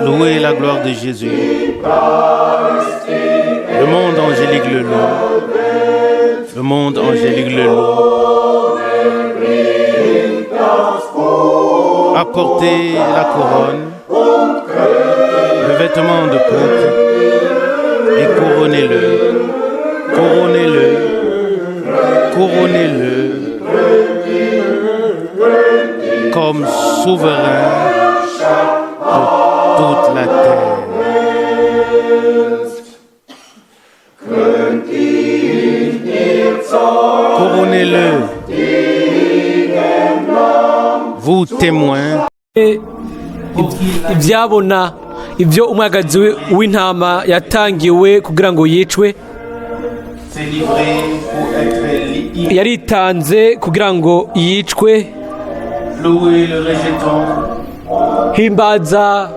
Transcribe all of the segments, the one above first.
Louez la gloire de Jésus. Le monde angélique le loue. Le monde angélique le loue. Apportez la couronne, le vêtement de pourpre, et couronnez-le, couronnez-le, couronnez-le comme souverain de toute la terre. Couronnez-le, vous témoins. Ibyabona ibyo umwagazi w'intama yatangiwe kugira ngo yicwe, s'est livré pour être yaritanze kugira ngo yicwe. Louez le rejeton Himbaza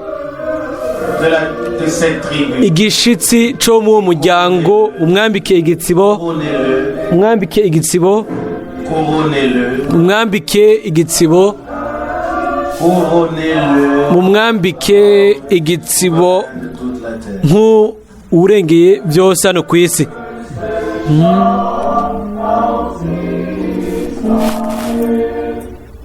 de cette tribu. igishitsi co mu uwo muryango, umwambike igitsibo. Couronnez-le, Umwambike igitsibo. couronnez-le, Umwambike igitsibo. couronnez-le Mumwambike igitsibo de toute la terre. nk'uwurengeye byose hano ku isi.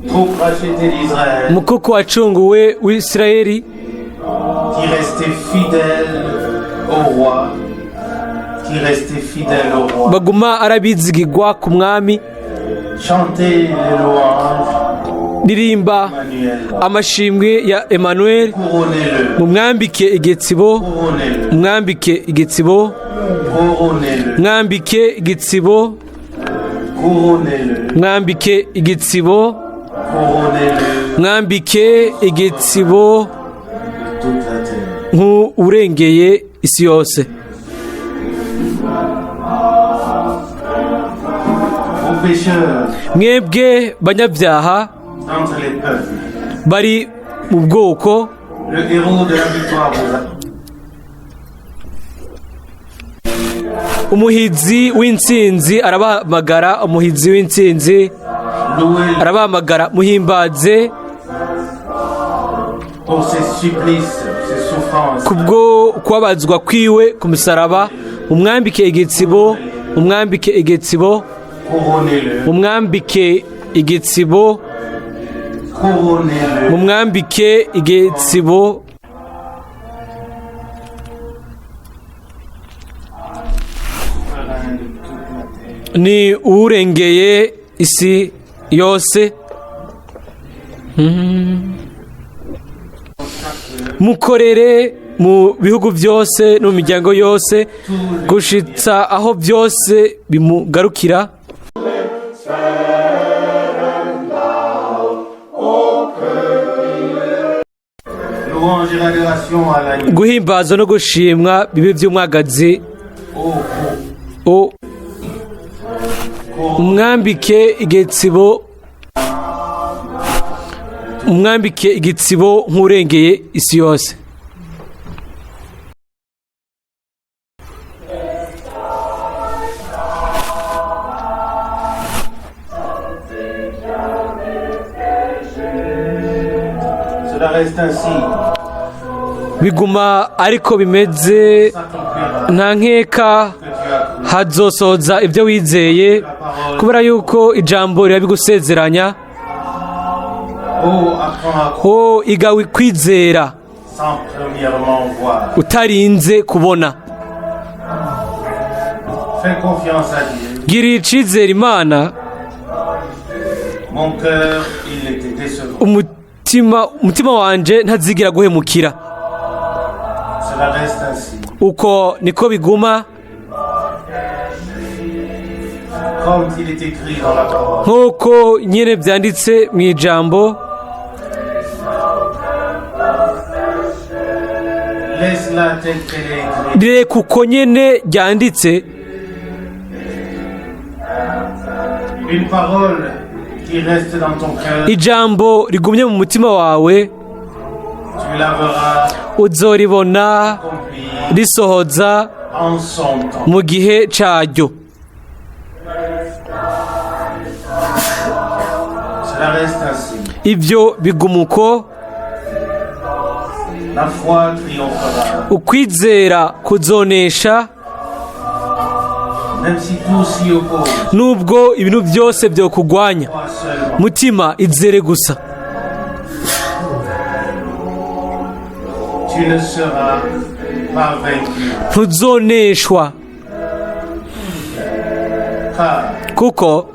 Troupe rachetée d'Israël, Mukoko wacunguwe w'Isirayeli, qui restait fidèle au roi, qui restait fidèle au roi. baguma arabizigirwa ku mwami. Chantez les louanges, Ririmba Emmanuel. amashimwe ya Emmanuel. Couronnez-le, Mumwambike igitsibo. couronnez-le, Mwambike igitsibo. couronnez-le, Mwambike igitsibo. couronnez-le, Mwambike igitsibo. couronnez-le Mwambike igitsibo de toute la terre. nk'urengeye isi yose. Vous pécheurs Mwebwe banyabyaha d'entre les peuples, bari mu bwoko, le héros de la victoire vous a umuhizi w'intsinzi arabahamagara, umuhizi w'intsinzi loué arabahamagara, muhimbaze pour ses supplices, ses souffrances. kubwo kubabazwa kwiwe ku musaraba. Umwambike igitsibo, umwambike igitsibo. Couronnez-le, Mumwambike igitsibo. couronnez-le, Mumwambike igitsibo. souverain de toute la terre. Ni urengeye isi yose. Mukorere mu bihugu byose no mu miryango yose gushitsa aho byose bimugarukira. Louange et adoration à l'agneau. Guhimbaza no gushimwa bibe by'umwagazi. Ô O cour- umwambike igitsibo, umwambike igitsibo nk'urengeye isi yose. Cela reste ainsi, Biguma ariko bimeze, s'accomplira nta nkeka que tu as cru. hazosoza ibyo wizeye, kubera yuko ijambo rirabigusezeranya. Oh, apprends à croire O igawe kwizera sans premièrement voir. utarinze kubona. Fais confiance à Dieu. Girira icizere Imana. Mon cœur, il était décevant. Umutima wanje ntazigira guhemukira. Cela reste ainsi. Uko niko biguma. Comme il est écrit dans la parole. Nk'uko nyine byanditse mu ijambo. Laisse-la telle qu'elle est écrite. Reka uko nyine ryanditse. Une parole qui reste dans ton cœur, Ijambo rigumye mu mutima wawe, tu la verras uzoribona accomplie risohoza en son temps. mu gihe caryo. Cela reste ainsi. Ibyo biguma uko. La foi triomphera, Ukwizera kuzonesha, même si tout s'y oppose. nubwo ibintu byose byokugwanya. Crois seulement. Mutima, izere gusa. Tu ne seras pas vaincu, Ntuzoneshwa, car kuko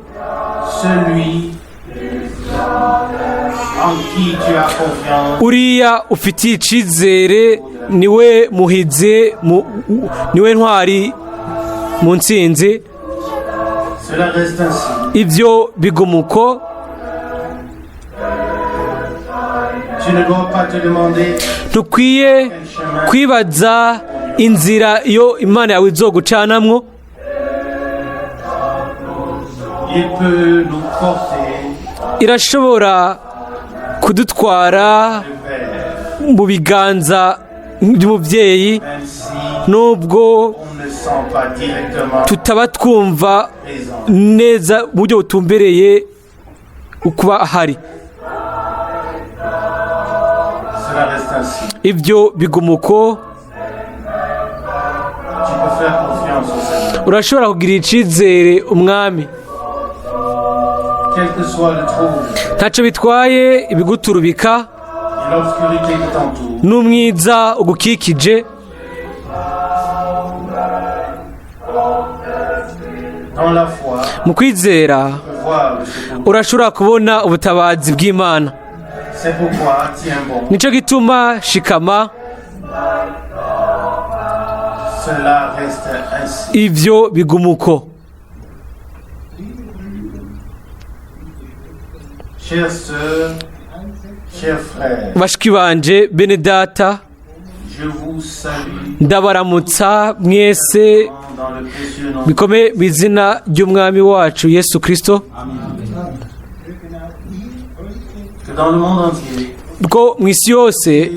celui en qui tu as confiance uriya ufitiye icyizere niwe muhizi niwe ntwari mu ntsinzi. Cela reste ainsi. Ibyo biguma uko. Tu ne dois pas te demander Ntukwiye quel chemin kwibaza inzira iyo Imana yawe izogucanamwo. Il peut nous porter Irashobora kudutwara le Père, mu biganza by'umubyeyi, même si nubwo on ne sent pas directement tutaba twumva présent. neza mu buryo butumbereye ukuba ahari. Cela reste ainsi. Ibyo biguma uko. Tu peux faire confiance au Seigneur. Urashobora kugira icyizere Umwami. Quel que soit le trouble Ntacyo bitwaye ibiguturubika et l'obscurité qui t'entoure, n'umwiza ugukikije, dans la foi, mu kwizera tu peux voir le secours. urashobora kubona ubutabazi bw'Imana. C'est pourquoi tiens bon. Nicyo gituma shikama. Cela reste ainsi. Ibyo biguma uko. Chères sœurs, chers frères, Bashiki banje, bene data, je vous salue ndabaramutsa mwese dans le précieux nom bikomeye mu izina ry'Umwami wacu Yesu Kirisito. Que dans le monde entier, Bwo mu isi yose et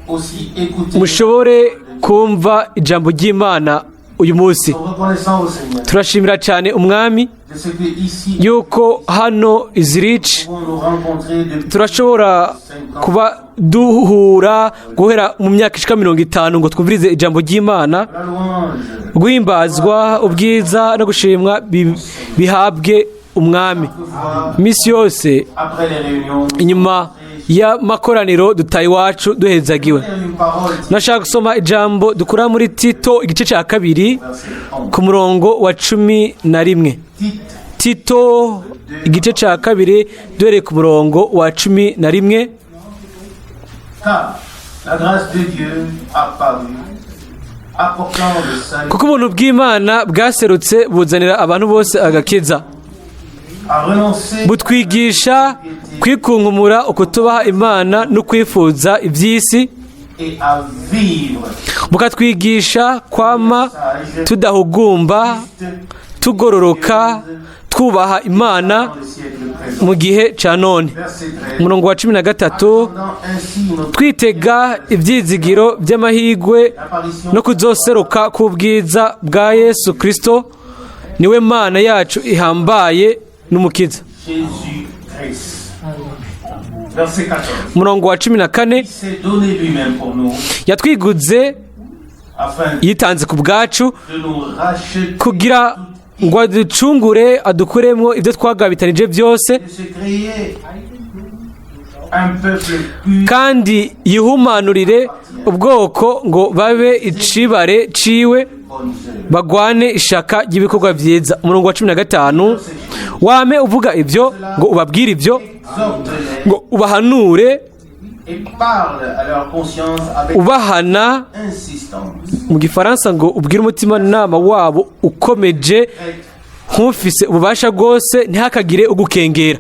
aussi écouter. mushobore kumva ijambo ry'Imana uyu munsi. Nous reconnaissons au Seigneur Turashimira cyane Umwami de ce que ici, yuko hano izirici nous pouvons nous rencontrer depuis turashobora kuba duhura guhera mu myaka ishika 50 ngo twumvirize ijambo ry'Imana. la louange. Guhimbazwa, ubwiza no gushimwa bihabwe Umwami. Toutefois, Iminsi yose après les réunions, nous inyuma y'amakoraniro dutaye iwacu duhezagiwe. lire une parole Nashaka gusoma ijambo dukura muri Tito igice cya 2, verset 11. ku murongo wa 11. Tite Tito igice cya 2, duhereye ku murongo wa 11. Car la grâce de Dieu apparut, apportant le salut Kuko ubuntu bw'Imana bwaserutse buzanira abantu bose agakiza, à renoncer butwigisha kwikunkumura ukutubaha Imana no kwifuza iby'isi, et à vivre bukatwigisha kwama sage, tudahugumba, juste tugororoka, twubaha Imana dans le siècle présent. mu gihe cya none. Verset 13. Umurongo wa 13. Attendant ainsi notre Twitega ibyizigiro by'amahirwe apparition no kuzoseruka k'ubwiza bwa Yesu Kirisito, niwe Mana yacu ihambaye n'Umukiza. Jésus-Christ. Verset 14. Umurongo wa 14. Il s'est donné lui-même pour nous Yatwiguze, afin yitanze ku bwacu, de nous racheter kugira ngo aducungure, adukuremo ibyo twagabitanije byose, de se créer un peuple pur kandi yihumanurire ubwoko ngo babe icibare ciwe, bonnes œuvres. bagwane ishaka ry'ibikorwa byiza. Umurongo wa 15. Wame uvuga ibyo, ngo ubabwire ibyo, Exhorte-les ngo ubahanure, et parle à leur conscience avec ubahana, insistance. mu gifaransa ngo ubwire umutimanama wabo ukomeje nk'ufise ububasha bwose, ntihakagire ugukengera.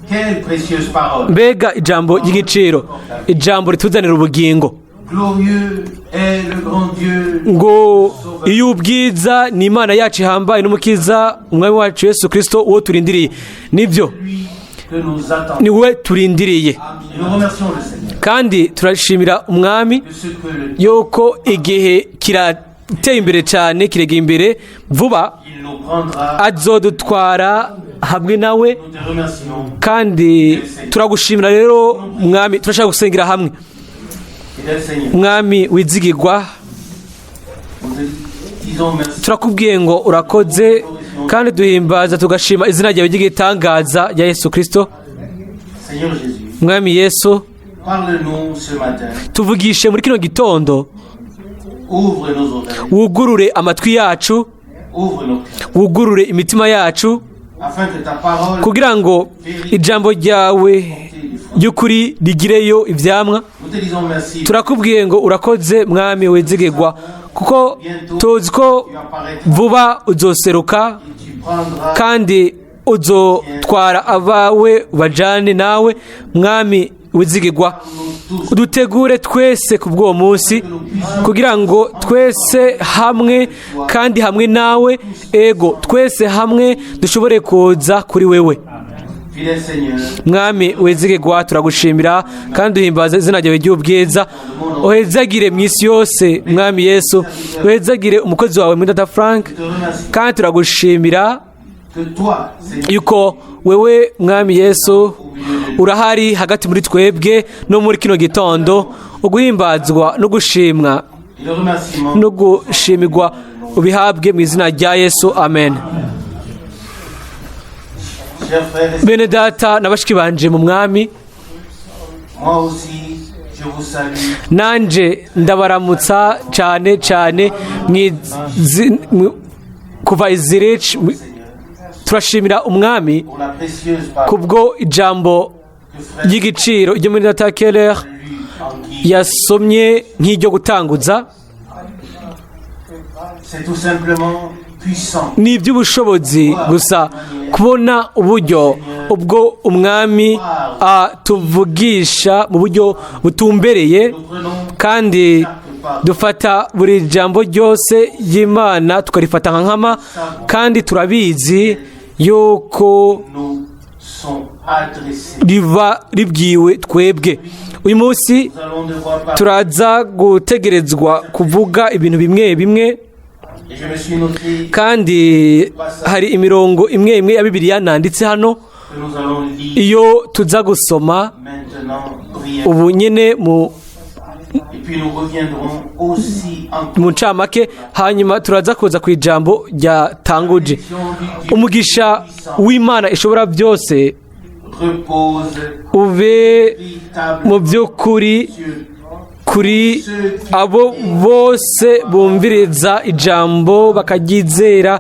Quelle précieuse parole. Mbega ijambo ry'igiciro, ijambo rituzanira ubugingo! Glorieux est le grand Dieu Ngo iyo ubwiza ni Imana yacu ihambaye n'Umukiza, Umwami wacu Yesu Kirisito, uwo turindiriye. Nibyo, lui que nous attendons. ni we turindiriye. Et nous remercions le Seigneur Kandi turashimira Umwami de ce que le yuko igihe kirateye imbere cyane, kiregeye imbere vuba, il nous prendra azodutwara hamwe nawe. Nous te remercions. Kandi turagushimira rero, Mwami. Turashaka gusengera hamwe. Fidèle Seigneur, Mwami wizigirwa, nous te disons merci. turakubwiye ngo urakoze, kandi duhimbaza tugashima izina ryawe ry'igitangaza rya Yesu Kirisito. Seigneur Jésus, Mwami Yesu, parle-nous ce matin. tuvugishe muri kino gitondo. Ouvre nos oreilles, Wugurure amatwi yacu, ouvre nos cœurs, wugurure imitima yacu, afin que ta parole kugira ngo ijambo ryawe ry'ukuri rigireyo ivyamwa. Nous te disons merci. Turakubwiye ngo urakoze, Mwami wizigirwa, kuko tuzi ko vuba uzoseruka, Et tu prendras kandi uzotwara abawe bajane nawe. Mwami wizigirwa, nous tous udutegure twese ku bw'uwo munsi, kugira ngo twese hamwe kandi hamwe nawe, ego, twese hamwe dushobore kuza kuri wewe. Fidèle Seigneur, Mwami wizigirwa, turagushimira kandi duhimbaza izina ryawe ry'ubwiza. Uhezagire mu isi yose, Mwami Yesu. Uhezagire umukozi wawe Mwidata Frank. je te remercie Kandi turagushimira que toi, Seigneur, yuko wewe, Mwami Yesu, urahari hagati muri twebwe no muri kino gitondo. Uguhimbazwa no gushimwa et le remerciement no gushimirwa ubihabwe mu izina rya Yesu, amen. Chers frères et sœurs, Bene data na bashiki banje mu Mwami, moi aussi, je vous salue nanje ndabaramutsa cyane cyane kuva i Zurich. Turashimira Umwami pour la précieuse parole kubwo ijambo que frère ry'igiciro ryo muri data Keller lu en guise. yasomye nk'iryo gutanguza. C'est tout simplement puissant. Ni iby'ubushobozi gusa kubona uburyo ubwo Umwami atuvugisha mu buryo butumbereye, Nous prenons kandi dufata buri jambo ryose ry'Imana tukarifata nka nkama, kandi turabizi yuko nous sont adressés. riba ribwiwe twebwe uyu munsi. Nous allons devoir parler. Turaza gutegerezwa kuvuga ibintu bimwe bimwe, Et je me suis noté kandi hari imirongo imwe imwe ya Bibiliya nanditse hano que nous allons lire iyo tuza gusoma maintenant brièvement. ubu nyine mu Et puis nous reviendrons aussi en mu ncamake, hanyuma turaza kuza ku ijambo ryatanguje. Umugisha w'Imana ishobora byose repose ube mu véritable by'ukuri sur kuri abo bose bumviriza ijambo bakaryizera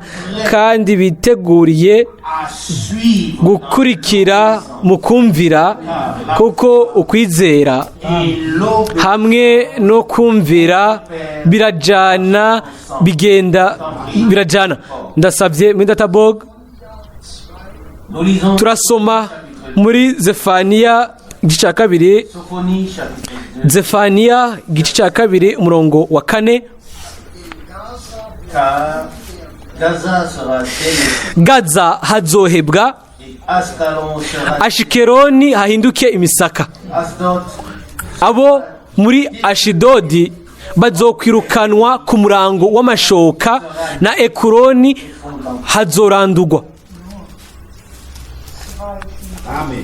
kandi biteguriye à suivre gukurikira mu kumvira, kuko ukwizera et l'obéissance hamwe no kumvira birajana, bigenda birajana. Ndasabye muri databog. Nous lisons Turasoma muri Zefaniya igice cya 2. Sophonie chapitre 2. Zefaniya igice cya 2, umurongo wa 4. Car Gaza sera délaissée Gaza hazohebwa, et Ascalon sera Ashikeroni hahinduke imisaka. Asdod Abo muri Ashidodi bazokwirukanwa ku murango w'amashoka, na Ekuroni hazorandurwa. Amen.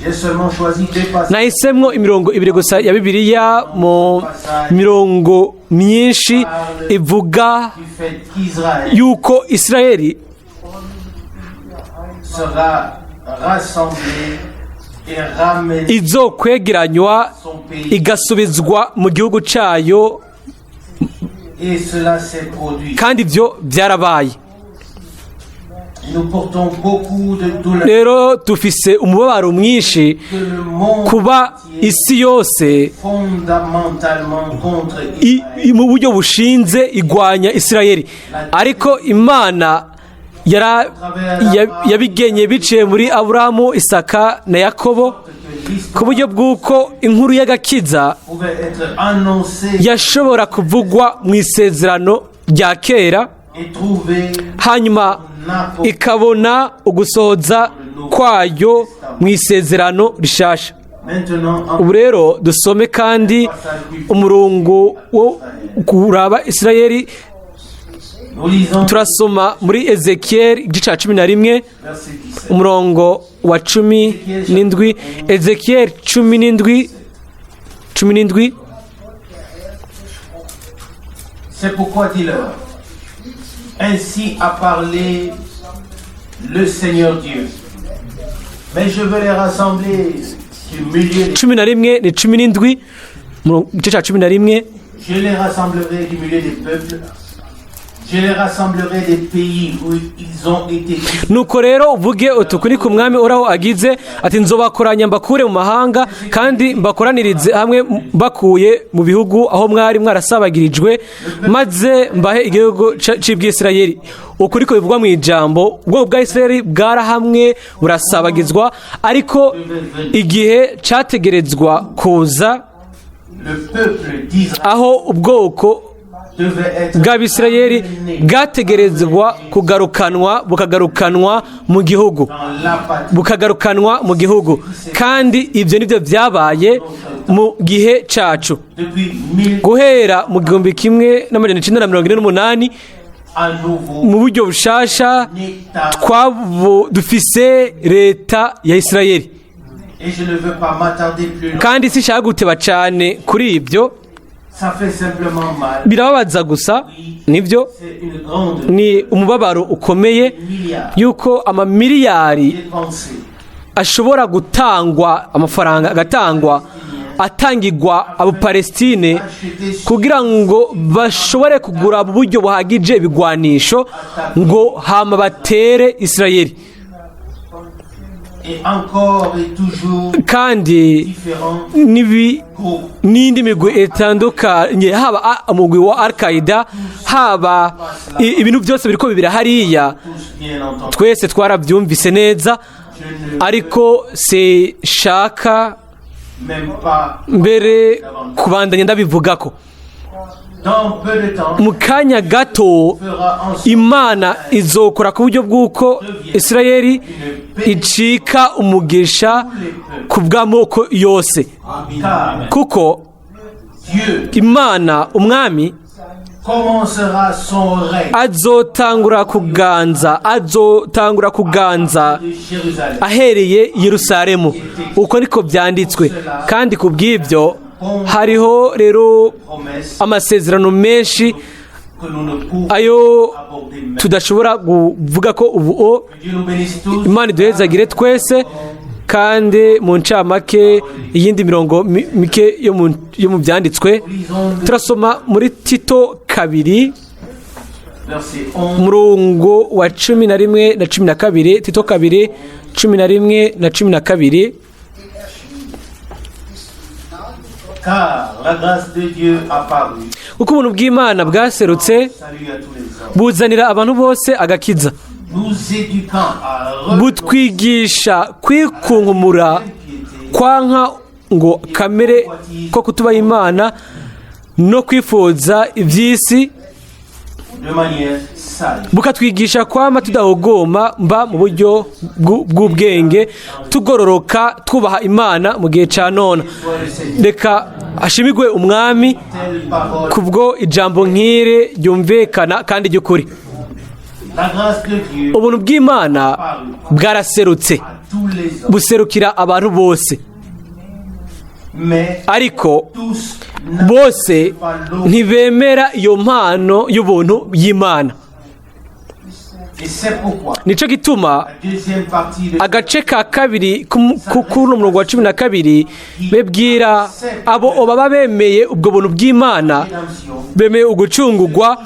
J'ai seulement choisi deux passages Nahisemwo imirongo ibiri gusa ya Bibiliya mu mirongo myinshi ivuga du fait qu'Israël yuko Isirayeli sera rassemblé et ramené izokwegeranywa, son pays. igasubizwa mu gihugu cyayo. Et cela s'est produit. Kandi ibyo byarabaye. Nous portons beaucoup de douleur Rero dufise umubabaro mwinshi que le monde kuba isi yose fondamentalement contre Israël. Mu buryo bushinze igwanya Isirayeli, ariko Imana yabigenye biciye muri Aburahamu, Isaka na Yakobo, Que l'histoire ku buryo bw'uko inkuru y'agakiza pouvait être annoncée yashobora kuvugwa mu Isezerano rya Kera, et trouver hanyuma ikabona ugusohoza kwayo mu Isezerano Rishasha. Maintenant en Ubu rero dusome kandi umurongo wo kuraba Isirayeli. Nous lisons Turasoma muri Ezekiyeli igice cya 11, verset 17. umurongo wa 17. Ezekiyeli 17, 17. C'est pourquoi dis-leur, ainsi a parlé le Seigneur Dieu. Mais je veux les rassembler du milieu des... 11 ni 17, igice cya 11. Je les rassemblerai du milieu des peuples. Je les rassemblerai des pays où ils ont été Nuko rero uvuge uti: "Uku ni ku Mwami Uhoraho agize ati: Nzobakoranya mbakure mu mahanga, kandi mbakoranirize hamwe mbakuye mu bihugu aho mwari mwarasabagirijwe, maze mbahe igihugu c'Ubwisirayeli." Uku niko bivugwa mu ijambo. Ubwoko bwa Isirayeli bwarahamwe burasabagizwa, ariko igihe categerezwa kuza Le peuple d'Israël aho ubwoko devait être bw'Abisirayeli bwategerezwa kugarukanwa, bukagarukanwa mu gihugu, dans la patrie. bukagarukanwa mu gihugu. Kandi ibyo nibyo byabaye mu gihe cacu. Depuis 1000 Guhera mu 1948, à nouveau mu buryo bushasha, état. twabo dufise leta ya Isirayeli. Et je ne veux pas m'attarder plus longtemps. Kandi sinshaka guteba cyane kuri ibyo. Ça fait simplement mal. Birababaza gusa, nibyo. C'est une grande Ni umubabaro ukomeye milliard yuko amamiliyari dépensés ashobora gutangwa, amafaranga agatangwa, atangirwa abo Palestine kugira ngo bashobore kugura mu buryo buhagije ibigwanisho ngo hama batere Isirayeli. Et encore et toujours Kandi différents groupes. n'indi migwi itandukanye, haba umugwi wa Al Qaida, haba ibintu byose biriko bibira hariya. Tous bien entendu. Twese twarabyumvise neza. Je ne Ariko sinshaka même pas. mbere kubandanya ndabivugako. Dans peu de temps, Mu kanya gato, fera en sorte Imana izokora ku buryo bw'uko Isirayeli icika umugisha ku bw'amoko yose, car kuko Dieu Imana Umwami commencera son règne azotangura kuganza de Jérusalem. ahereye i Yerusalemu. Uko niko byanditswe. Kandi ku bw'ibyo hariho rero Promesse amasezerano menshi que nous ne pouvons ayo aborder maintenant. tudashobora kuvuga ko ubu o. Que Dieu nous bénisse tous. Imana iduhezagire twese. Kandi mu ncamake, iyindi mirongo mike yo mu byanditswe, Lisons turasoma muri Tito 2, verset 11. umurongo wa 11 na 12. Tito 2, 11 na 12. Car la grâce de Dieu apparut, Kuko ubuntu bw'Imana bwaserutse, salut à tous les hommes, buzanira abantu bose agakiza, nous éduquant à renoncer butwigisha kwikunkumura, kwanka ngo kamere ko kutubaha Imana no kwifuza iby'isi, de manière sage. bukatwigisha kwama tudahogoma mba mu buryo bw'ubwenge, tugororoka, twubaha Imana mu gihe cya none. Soit le Seigneur. Reka ashimigwe Umwami Telle parole. kubwo ijambo nk'iri ryumvikana kandi ry'ukuri. La grâce de Dieu Ubuntu bw'Imana bwaraserutse, à tous les hommes. buserukira abantu bose. Mais Ariko tous bose n'acceptent pas l'eau. ntibemera iyo mpano y'ubuntu y'Imana. Et c'est pourquoi Nicyo gituma la deuxième partie de agace ka kabiri kuri uno murongo wa 12 bebwira abo baba bemeye ubwo buntu bw'Imana, rédemption bemeye ugucungurwa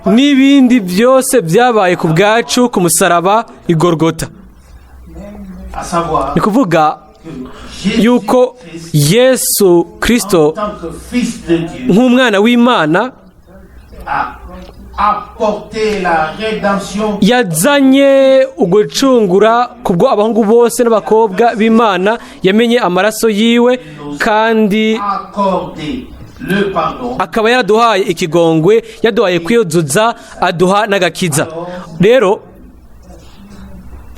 n'ibindi byose byabaye ku bwacu ku musaraba i Gorgota, à savoir ni kuvuga que yuko Jésus-Christ, Yesu Kirisito en tant que Fils de Dieu, nk'umwana w'Imana a apporté la rédemption yazanye ugucungura kubwo abahungu bose n'abakobwa b'Imana. Yamenye amaraso yiwe kandi accordé le pardon. akaba yaraduhaye ikigongwe, yaduhaye kwiyuzuza, aduha n'agakiza. Rero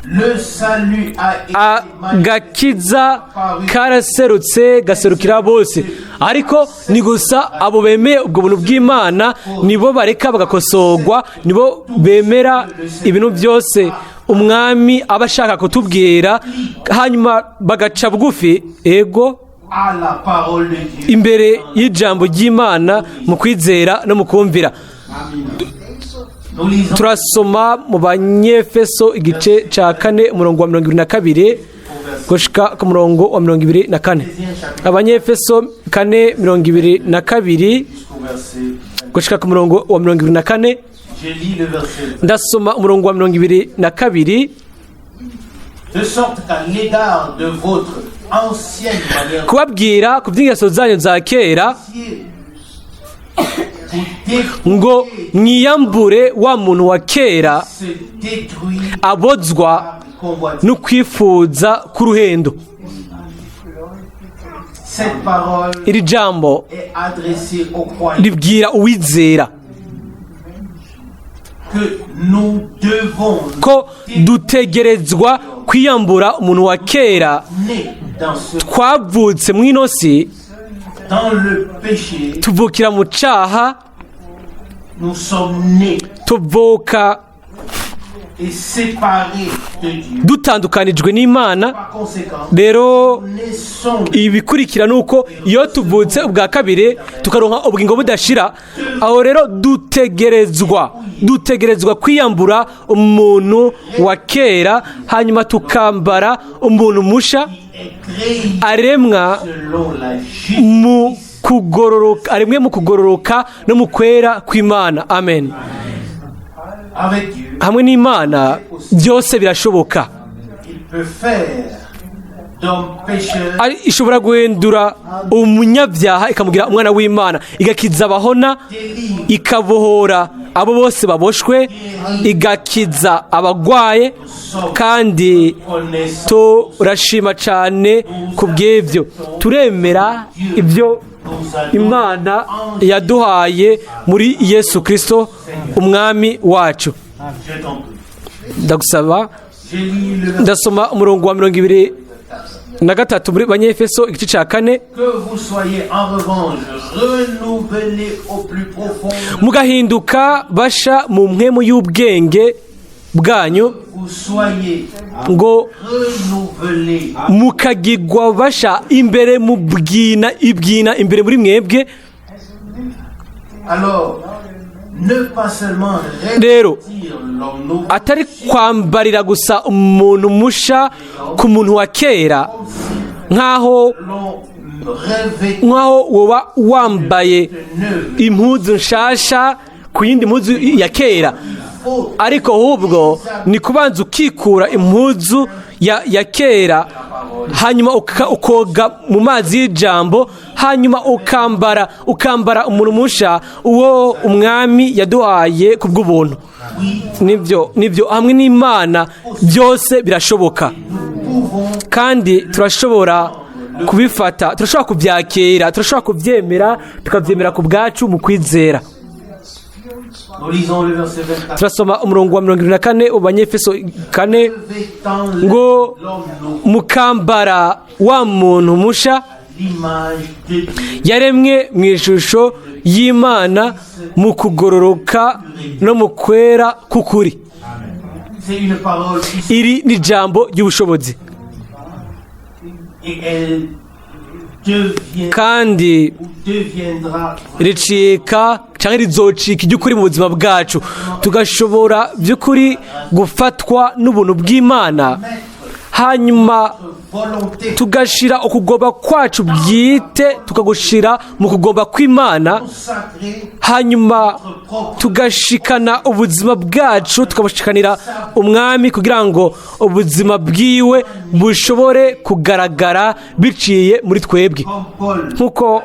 Le salut a été Agakiza karaserutse, gaserukira bose, ariko ni gusa abo bemeye ubwo buntu bw'Imana nibo bareka bagakosorwa, nibo bemera ibintu byose Umwami aba ashaka kutubwira, hanyuma bagaca bugufi, ego, à la parole de Dieu. imbere y'ijambo ry'Imana mu kwizera no mu kumvira. Nous lisons Turasoma mu Banyefeso igice cya 4, umurongo wa 22 gushika ku murongo wa 24. Abanyefeso 4, 22 jusqu'au verset. gushika ku murongo wa 24. Je lis le verset. Ndasoma umurongo wa 22. De sorte qu'à l'égard de votre ancienne manière Kubabwira ku by'ingeso zanyu za kera, vous ngo mwiyambure wa muntu wa kera se détruit abozwa par convoitise. No kwifuza k'uruhendo. Cette parole Iri jambo est adressée aux croyants ribwira uwizera que nous devons ko dutegerezwa kwiyambura umuntu wa kera. nés dans ce Twavutse mu ino si dans le péché, tuvukira mu caha, nous sommes nés tuvuka et séparés de Dieu. dutandukanijwe n'Imana. Par conséquent, Rero nous naissons ibikurikira ni uko iyo tuvutse ubwa kabiri tukaronka ubugingo budashira, aho rero dutegerezwa kwiyambura umuntu wa kera, hanyuma tukambara umuntu musha est créé aremwa selon la justice. mu kugororoka, aremwe mu kugororoka no mu kwera kw'Imana. Amen. Avec Dieu, Hamwe n'Imana byose birashoboka. il peut faire d'un pécheur Ishobora guhindura umunyabyaha ikamugira umwana w'Imana, igakiza abahona, délivre ikabohora abo bose baboshwe, igakiza abagwaye, kandi connaissant turashima cyane ku bw'ibyo. Turemera ibyo nous a donné Imana yaduhaye muri Yesu Kirisito Umwami wacu. Je t'en prie. Ndagusaba. Je lis le verset. Ndasoma umurongo wa 23 muri Banyefeso igice cya 4. Que vous soyez en revanche renouvelés au plus profond, Mugahinduka basha mu mpwemu y'ubwenge bwanyu, vous soyez ngo renouvelés mukagigwa basha imbere mu bwina, ibwina imbere muri mwebwe. Alors, ne pas seulement Rero, revêtir l'homme nouveau, atari kwambarira gusa umuntu musha ku muntu wa kera, nk'aho l'on revêt nk'aho woba wambaye neuve. impuzu nshasha ku yindi mpuzu ya kera, Faut ariko ahubwo ni kubanza ukikura impuzu ya kera, hanyuma ukoga mu mazi y'ijambo, hanyuma ukambara umuntu musha uwo Umwami yaduhaye ku bw'ubuntu. Nibyo, hamwe n'Imana byose birashoboka, pouvons kandi turashobora kubifata, turashobora kubyakira, turashobora kubyemera, tukabyemera ku bwacu mu kwizera. Nous lisons le verset 24. Turasoma umurongo wa 24 mu Banyefeso 4, Revêtant ngo l'homme nouveau, mukambara wa muntu musha l'image de Dieu yaremwe mu ishusho y'Imana mu kugororoka no mu kwera k'ukuri. C'est une parole puissante Iri ni ijambo ry'ubushobozi, et elle devient kandi ou deviendra ricika cyangwa rizocika iby'ukuri mu buzima bwacu, tugashobora by'ukuri gufatwa n'ubuntu bw'Imana, hanyuma volonté tugashira ukugomba kwacu bwite, tukagushira mu kugomba kw'Imana, consacrée hanyuma propre tugashikana ubuzima bwacu, tukabushikanira Umwami kugira ngo ubuzima bwiwe bushobore kugaragara biciye muri twebwe. Comme Paul, Nk'uko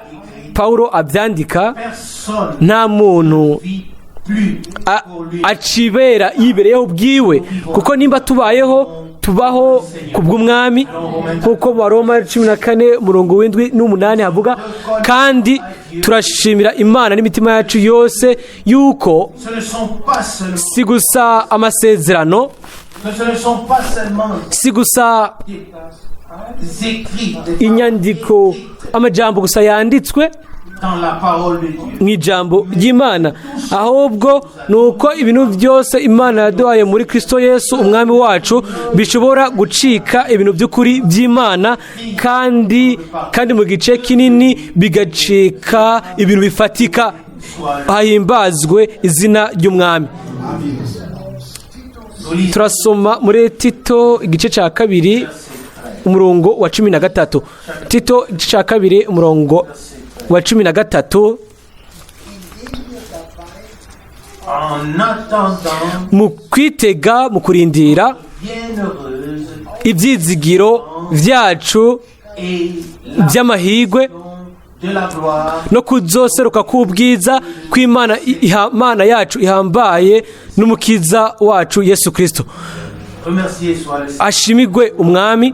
Paulo abyandika, personne nta muntu vit plus pour lui. acibera yibereyeho ubwiwe, kuko nimba tubayeho, tubaho ku bw'Umwami, nk'uko mu Baroma 14 umurongo w'7 n'umunani havuga. Kandi turashimira Imana n'imitima yacu yose yuko Ce ne sont pas seulement si gusa amasezerano Que ce ne sont pas seulement Si gusa des écrits, des inyandiko, amajambo gusa yanditswe dans la parole de Dieu. Mu ijambo ry'Imana, ahubwo ni uko ibintu byose Imana yaduhaye muri Kristo Yesu Umwami wacu bishobora gucika ibintu by'ukuri by'Imana, kandi mu gice kinini bigacika ibintu bifatika. Hahimbazwe izina ry'Umwami. Nous lisons Turasoma muri Tito igice cya 2, umurongo wa 13. Tito igice cya 2, umurongo wa 13. En attendant Mu kwitega, mu kurindira bienheureuse ibyizigiro byacu et la by'amahirwe de la gloire no kuzoseruka k'ubwiza kw'Imana Imana yacu ihambaye n'Umukiza wacu Yesu Kirisito. Remercié soit le Seigneur. Ashimigwe Umwami.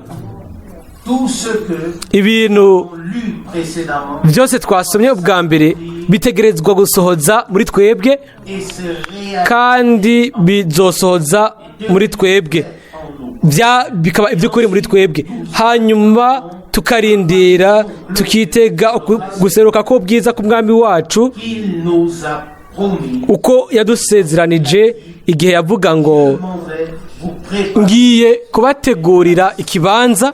Tout ce que Ibintu on lu précédemment byose twasomye ubwa mbere bitegerezwa gusohoza muri twebwe et se réalise kandi bizosohoza muri twebwe en nous. Bikaba iby'ukuri muri twebwe, hanyuma tukarindira, tukitega guseruka k'ubwiza k'Umwami wacu Qu'il nous a promis. uko yadusezeranije igihe yavuga ngo: Je m'en vais vous préparer "Ngiye kubategurira ikibanza,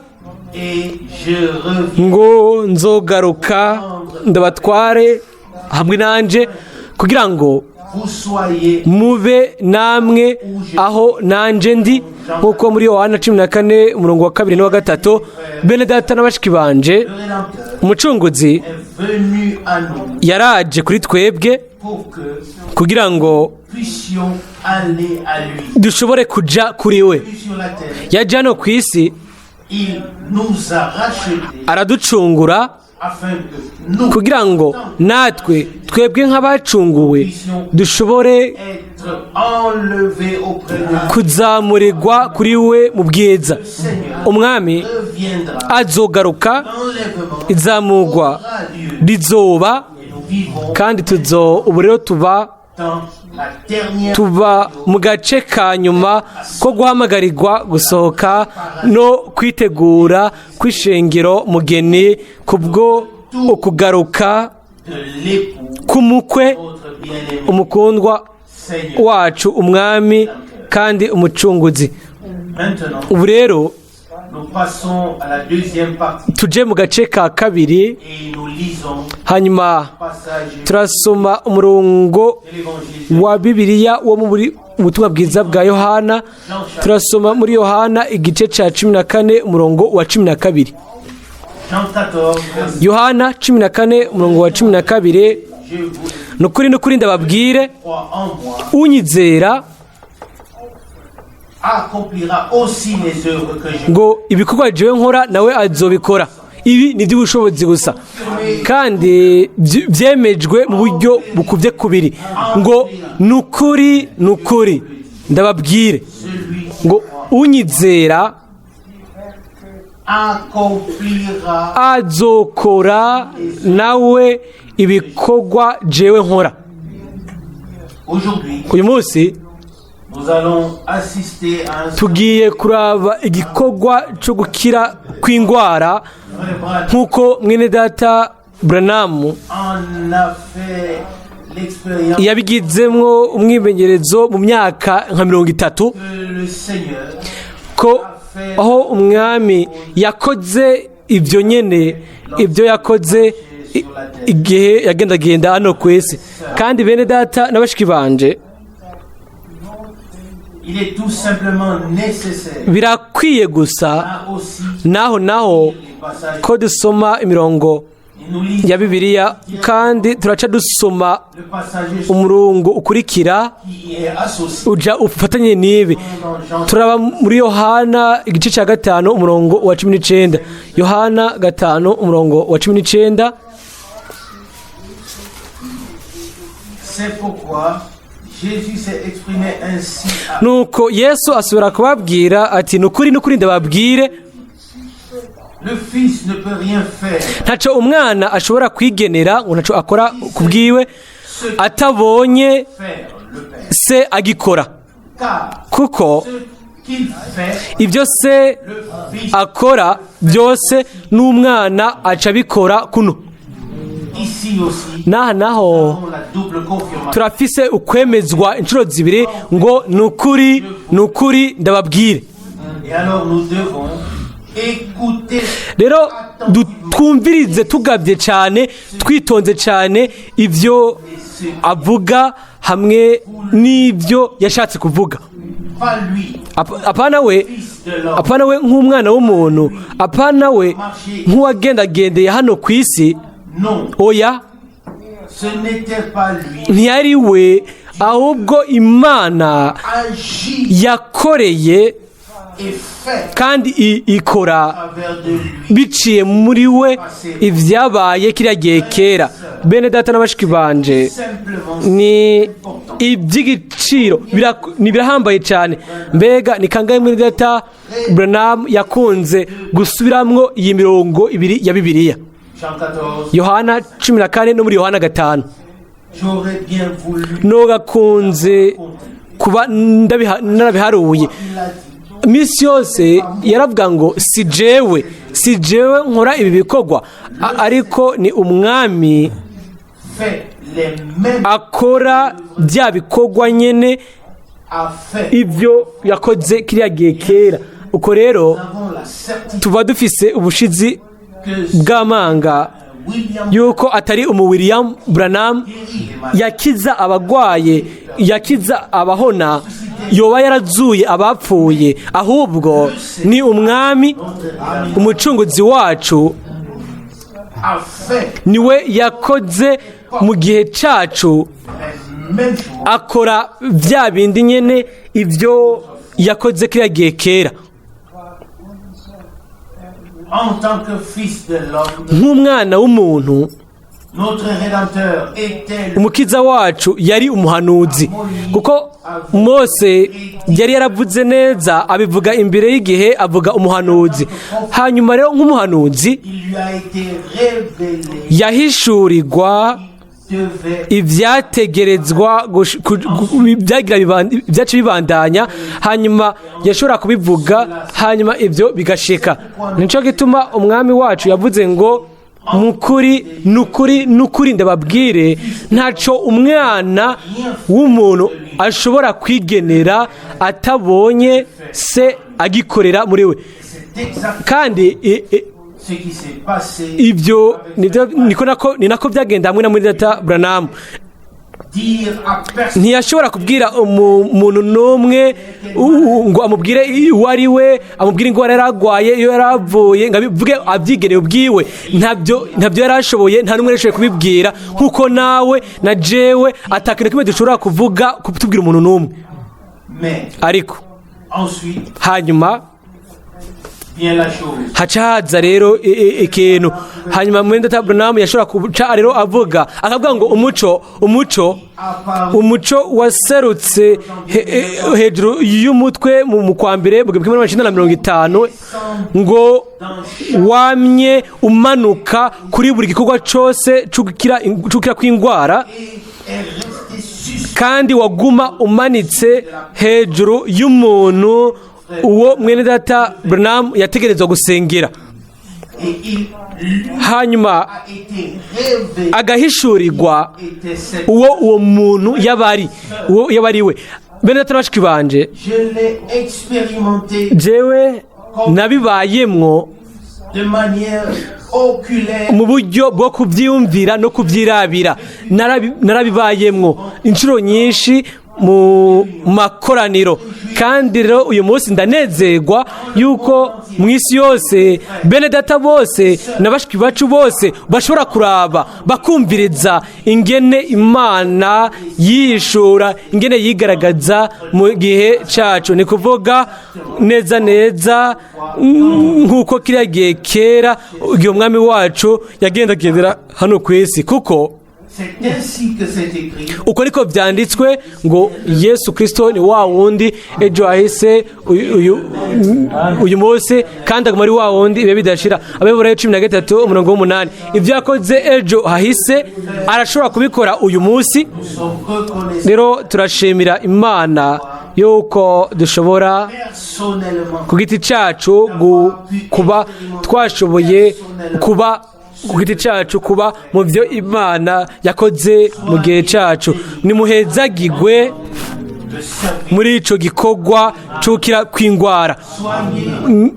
et je reviens ngo nzogaruka ndabatware hamwe nanje, kugira ngo vous soyez mube namwe aho nanje ndi", nk'uko muri Yohana 14, umurongo wa 2 n'uwa 3. Bene data na bashiki banje, Le Rédempteur Umucunguzi est venu à nous yaraje kuri twebwe pour que kugira ngo puissions aller à lui. dushobore kuja kuri we. Sur la terre, Yaje hano ku isi, il nous a rachetés araducungura afin que nous kugira ngo natwe, twebwe nk'abacunguwe, dushobore être enlevés auprès de lui. Kuzamurirwa kuri we mu bwiza. Umwami Reviendra. azogaruka. L'enlèvement Izamurwa aura lieu. rizoba Et nous vivons kandi tuzo ubu rero tuba dans la dernière tuba mu gace ka nyuma ko guhamagarirwa gusohoka no kwitegura kw'ishengero mugeni kubwo ukugaruka de l'époux, k'umukwe, notre bien-aimé umukundwa Seigneur. wacu, Umwami kandi Umucunguzi. Maintenant, Ubu rero nous passons à la deuxième partie tuje mu gace ka kabiri, et nous lisons hanyuma le passage turasoma umurongo de l'évangile wa Bibiliya wo muri ubutumwa bwiza bwa Yohana. Turasoma muri Yohana igice cya 14, umurongo wa 12. Jean 14, verset Yohana 14, umurongo wa 12. Je vous Ni ukuri, ni ukuri, ndababwire, crois en moi unyizera accomplira aussi les œuvres que je ngo ibikorwa jewe nkora nawe azobikora. Ibi ni iby'ubushobozi gusa kandi byemejwe mu buryo bukubye kubiri, ngo: "Ni ukuri, ni ukuri, ndababwire", celui ngo unyizera accomplira azokora nawe ibikorwa jewe nkora. Aujourd'hui, Uyu munsi nous allons assister à un tugiye kuraba igikorwa cyo gukira kw'indwara Frère Branham nk'uko mwene data Branham en a fait l'expérience yabigizemwo umwimenyerezo mu myaka nka 30, que le Seigneur ko aho Umwami yakoze ibyo nyene, ibyo yakoze igihe yagendagenda hano ku isi. Kandi bene data na bashiki banje, Il est tout simplement nécessaire birakwiye gusa là aussi naho les passages ko dusoma imirongo et nous lisons ya Bibiliya, kandi turaca dusoma le passage umurongo ukurikira qui y est associé uja ufatanye n'ibi. dans Jean Turaba muri Yohana igice cya 5, umurongo wa 19. Yohana 5, umurongo wa 19. C'est pourquoi Jésus s'est exprimé ainsi à Nuko Yesu asubira kubabwira ati: "Ni ukuri, ni ukuri, ndababwire, Le Fils ne peut rien faire ntaco umwana ashobora kwigenera, ngo ntaco akora ku bwiwe ce que atabonye faire le Père. se agikora, Car kuko ce qu'il fait, Ibyo se le Fils. akora byose, n'umwana aca abikora kuno. Ici aussi, N'aha naho nous avons la double confirmation. Turafise ukwemezwa inshuro zibiri ngo ni ukuri, ni ukuri ndababwire. Et alors nous devons écouter Rero twumvirize tugabye cyane, twitonze cyane ibyo avuga hamwe n'ibyo yashatse kuvuga. Pas lui, Apana we, Fils de l'homme, apana we nk'umwana w'umuntu, apana we nk'uwagendagendeye hano ku isi. Non, Oya, ce n'était pas lui. ntiyari we, ahubwo Imana Agit yakoreye et fait kandi ikora à travers de lui. biciye muri we ibyabaye kiriya gihe kera. Bene data na bashiki banje, Simplement ni iby'igiciro, ni birahambaye cyane. Mbega ni kangahe muri data Branham yakunze gusubiramwo iyi mirongo ibiri ya Bibiliya? Jean 14, Yohana 14 no muri Yohana 5. J'aurais bien voulu Nogakunze kuba narabiharuye. Il a dit, Iminsi yose yaravuga ngo si jewe, si jewe nkora ibi bikorwa, ariko ni umwami fait les mêmes akora bya bikorwa nyene, a fait. ibyo yakoze kiriya gihe kera. Uko rero Nous avons la certitude tuba dufise ubushizi que bw'amanga William yuko atari umu William Branham guérit les malades. yakiza abagwaye, yakiza abahona, yoba yarazuye abapfuye, ahubwo ni umwami umucunguzi wacu A fait niwe yakoze mu gihe cyacu, les mêmes choses. akora bya bindi nyene, ibyo yakoze kiriya gihe kera. En tant que fils de l'homme, Nk'umwana w'umuntu, notre Rédempteur était le umukiza wacu yari umuhanuzi, kuko Mose yari yaravuze neza, abivuga imbere y'igihe, avuga umuhanuzi. Hanyuma rero nk'umuhanuzi, Il lui a été révélé yahishurirwa devait ibyategerezwa ibyaca bibandanya, hanyuma yashobora kubivuga, hanyuma ibyo bigashika. Nicyo gituma umwami wacu yavuze ngo mukuri, nukuri, nukuri ndababwire, ntacyo umwana w'umuntu ashobora kwigenera atabonye se agikorera muri we. C'est exactement Kandi ce qui s'est passé. ibyo nibyo, niko nako, ni nako byagenda hamwe na muri data Branham. Dire à personne Ntiyashobora kubwira umuntu n'umwe ngo amubwire uwo ari we, amubwire indwara yari arwaye, iyo yari avuye, ngo abivuge abyigereye ubwiwe. Ntabyo yari ashoboye, nta n'umwe yari ashoboye kubibwira, nk'uko nawe na jewe atakintu na kimwe dushobora kuvuga kutubwira umuntu n'umwe. Mais Ariko ensuite hanyuma vient la chose. haca haza rero ikintu. Hanyuma mwene data Branham yashobora kuca rero avuga, akavuga ngo umuco, umuco, Apparu umuco waserutse hejuru y'umutwe mu kwa mbere mu 1950, ngo wamye umanuka kuri buri gikorwa cose c'ugukira kw'indwara, et est resté suspendu kandi waguma umanitse hejuru y'umuntu uwo mwene data Branham yategerezwa gusengera. Et il lui Hanyuma a été révélé agahishurirwa était cette. uwo muntu yabari, uwo yabari we. Bene data na bashiki banje, Je l'ai expérimenté jewe nabibayemwo de manière oculaire. mu buryo bwo kubyiyumvira no kubyirabira. Narabibayemwo inshuro nyinshi mu makoraniro. Kandi rero uyu munsi ndanezerwa yuko mu isi yose bene data bose na bashiki bacu bose bashobora kuraba, bakumviriza ingene Imana yishura, ingene yigaragaza mu gihe cyacu. Ni kuvuga neza neza nk'uko kiriya gihe kera, igihe umwami wacu yagendagendera hano ku isi, kuko C'est ainsi que c'est écrit. uko niko byanditswe ngo Yesu Kirisito ni wa wundi ejo hahise, uyu munsi, kandi aguma ari wa wundi ibihe bidashira. Abaheburayo 13 umurongo w'umunani. Ibyo yakoze ejo hahise arashobora kubikora uyu munsi. Nous sommes reconnaissants Rero turashimira Imana Yuko dushobora personnellement ku giti cyacu kuba twashoboye kuba ku giti cyacu kuba mu byo Imana yakoze mu gihe cyacu. Nimuhezagigwe de servir. muri ico gikorwa cukira kw'ingwara. Soyez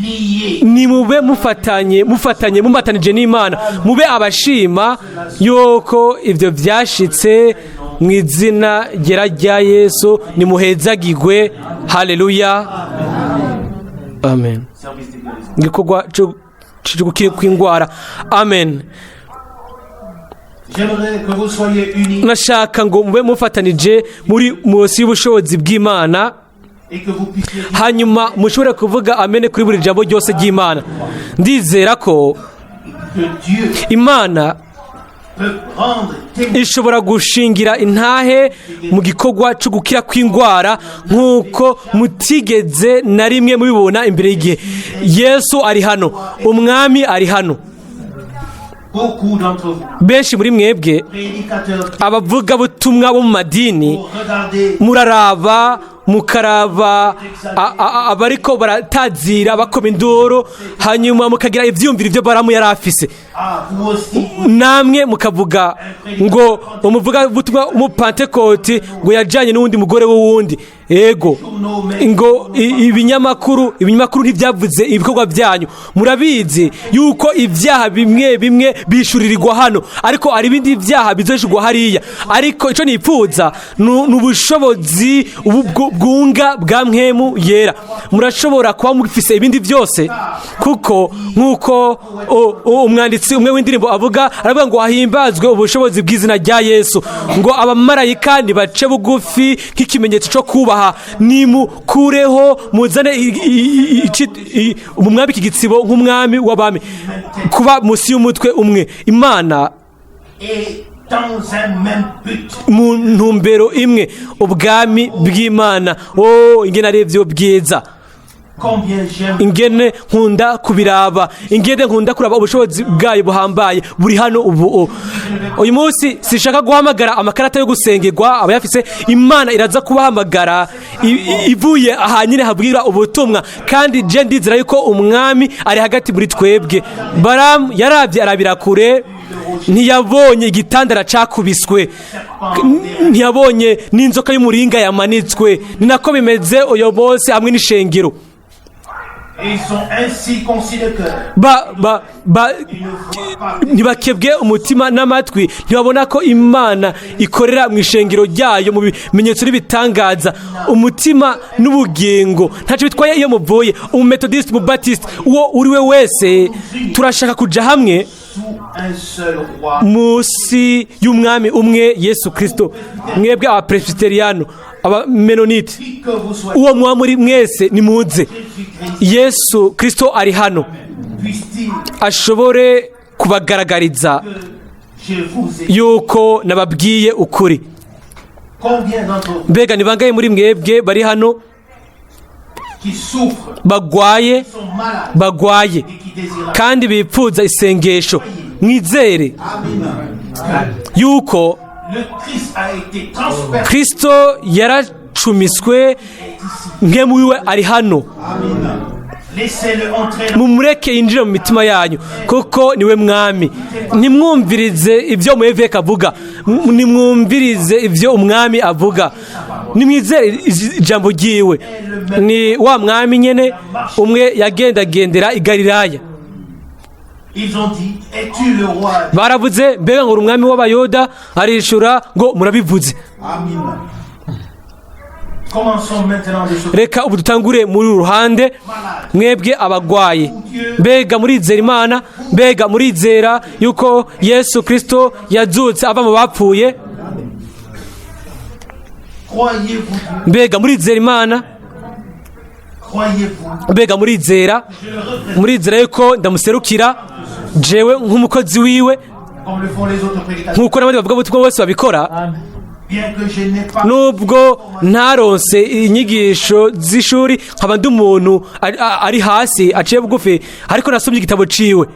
liés Nimube mufatanye mumatanije n'Imana, mube abashima yuko ibyo byashitse mu izina ryera rya Yesu. Nimuhezagigwe. Haleluya, amen. Service de guérison. Igikorwa cyo gukira kw'ingwara, amen. J'aimerais que vous soyez unis Nashaka ngo mube mufatanije muri munsi y'ubushobozi bw'Imana, et que vous puissiez dire hanyuma mushobore kuvuga amene kuri buri jambo ryose ry'Imana. Ndizera ko que Dieu Imana peut rendre témoin ishobora gushingira intahe mu gikorwa cyo gukira kw'indwara nk'uko mutigeze na rimwe mubibona imbere y'igihe. Yesu ari hano, Umwami ari hano. Beaucoup d'entre vous, Benshi muri mwebwe prédicateurs, abavugabutumwa bo mu madini, vous regardez muraraba, mukaraba abariko baratazira, bakoma induru, hanyuma mukagira ivyiyumviro ibyo Baramu yari afise. Ah, vous aussi, Namwe mukavuga ngo umuvugabutumwa w'umupantekoti ngo yajyanye n'uwundi mugore w'uwundi. Ego, ngo ibinyamakuru ntibyavuze ibikorwa byanyu. Murabizi yuko ibyaha bimwe bimwe bishuririrwa hano, ariko hari ibindi byaha bizoshurwa hariya. Ariko icyo nipfuza ni ubushobozi ubu bwunga bwa Mpwemu Yera. Murashobora kuba mufise ibindi byose, kuko nk'uko umwanditsi umwe w'indirimbo avuga, aravuga ngo hahimbazwe ubushobozi bw'izina rya Yesu, ngo abamarayika nibace bugufi nk'ikimenyetso cyo kubaha, nimukureho muzane umwambike igitsibo nk'umwami w'abami, kuba munsi y'umutwe umwe Imana et dans un même but. mu ntumbero imwe, ubwami bw'Imana. Oh, ingene ari byo bwiza! Combien j'aime Ingene nkunda kubiraba, ingene nkunda kuraba ubushobozi bwayo buhambaye buri hano ubu. Uyu munsi sinshaka guhamagara amakarata yo gusengerwa. Abayafise, Imana iraza kubahamagara ivuye ahanyine habwira ubutumwa. Kandi je ndizera yuko Umwami ari hagati muri twebwe. Baramu yarabye, arabira kure, ntiyabonye igitandara cakubiswe, ntiyabonye n'inzoka y'umuringa yamanitswe. Ni nako bimeze uyu munsi hamwe n'ishengero. Ils sont incirconcis de cœur. ba ba ba Ils ne voient pas. Ntibakebwe umutima n'amatwi, ntibabona ko Imana ikorera mu ishengero ryayo mu bimenyetso n'ibitangaza. Umutima n'ubugingo ntacyo bitwaye iyo muvuye, umumetodisite, umubatisite, uwo uri we wese, turashaka kuja hamwe Sous un seul roi. munsi y'umwami umwe, Yesu Kirisito. Mwebwe abapresbiteriyano, abamenonite, Qui que vous soyez, uwo muba muri mwese, nimuze. Jésus-Christ Yesu Kirisito ari hano, puisse-t-il ashobore kubagaragariza que je vous ai. yuko nababwiye ukuri. Combien d'entre vous Mbega ni bangahe muri mwebwe bari hano qui souffrent, bagwaye, sont malades bagwaye et qui désirent kandi bipfuza isengesho? Mwizere yuko Le Christ a été transpercé Kristo yaracumiswe, Mpwemu wiwe ari hano. Laissez-le entrer dans Mumureke yinjire mu mitima yanyu, kuko niwe mwami. Ntimwumvirize ibyo umweveke avuga, nimwumvirize ibyo Umwami avuga. Nimwizere ijambo ryiwe. Ni wa mwami nyene umwe yagendagendera i Galilaya. Ils ont dit, es-tu le roi? Baravuze: "Mbega ngo uri umwami w'Abayuda?" Arishura ngo: "Murabivuze." Commençons maintenant de ce Reka ubu dutangure muri uru ruhande, mwebwe abagwaye. Mbega murizera Imana? Mbega murizera yuko Yesu Kirisito yazutse ava mu bapfuye? Croyez-vous Dieu? Mbega murizera Imana? Croyez-vous? Mbega murizera? Je le représente Murizera yuko ndamuserukira jewe nk'umukozi wiwe, comme le font les autres prédicateurs. nk'uko n'abandi bavuga ubutumwa bose babikora? Bien que je n'ai pas Nubwo ntaronse inyigisho z'ishuri, nkaba ndi umuntu ari hasi, aciye bugufi, ariko nasomye igitabo ciwe.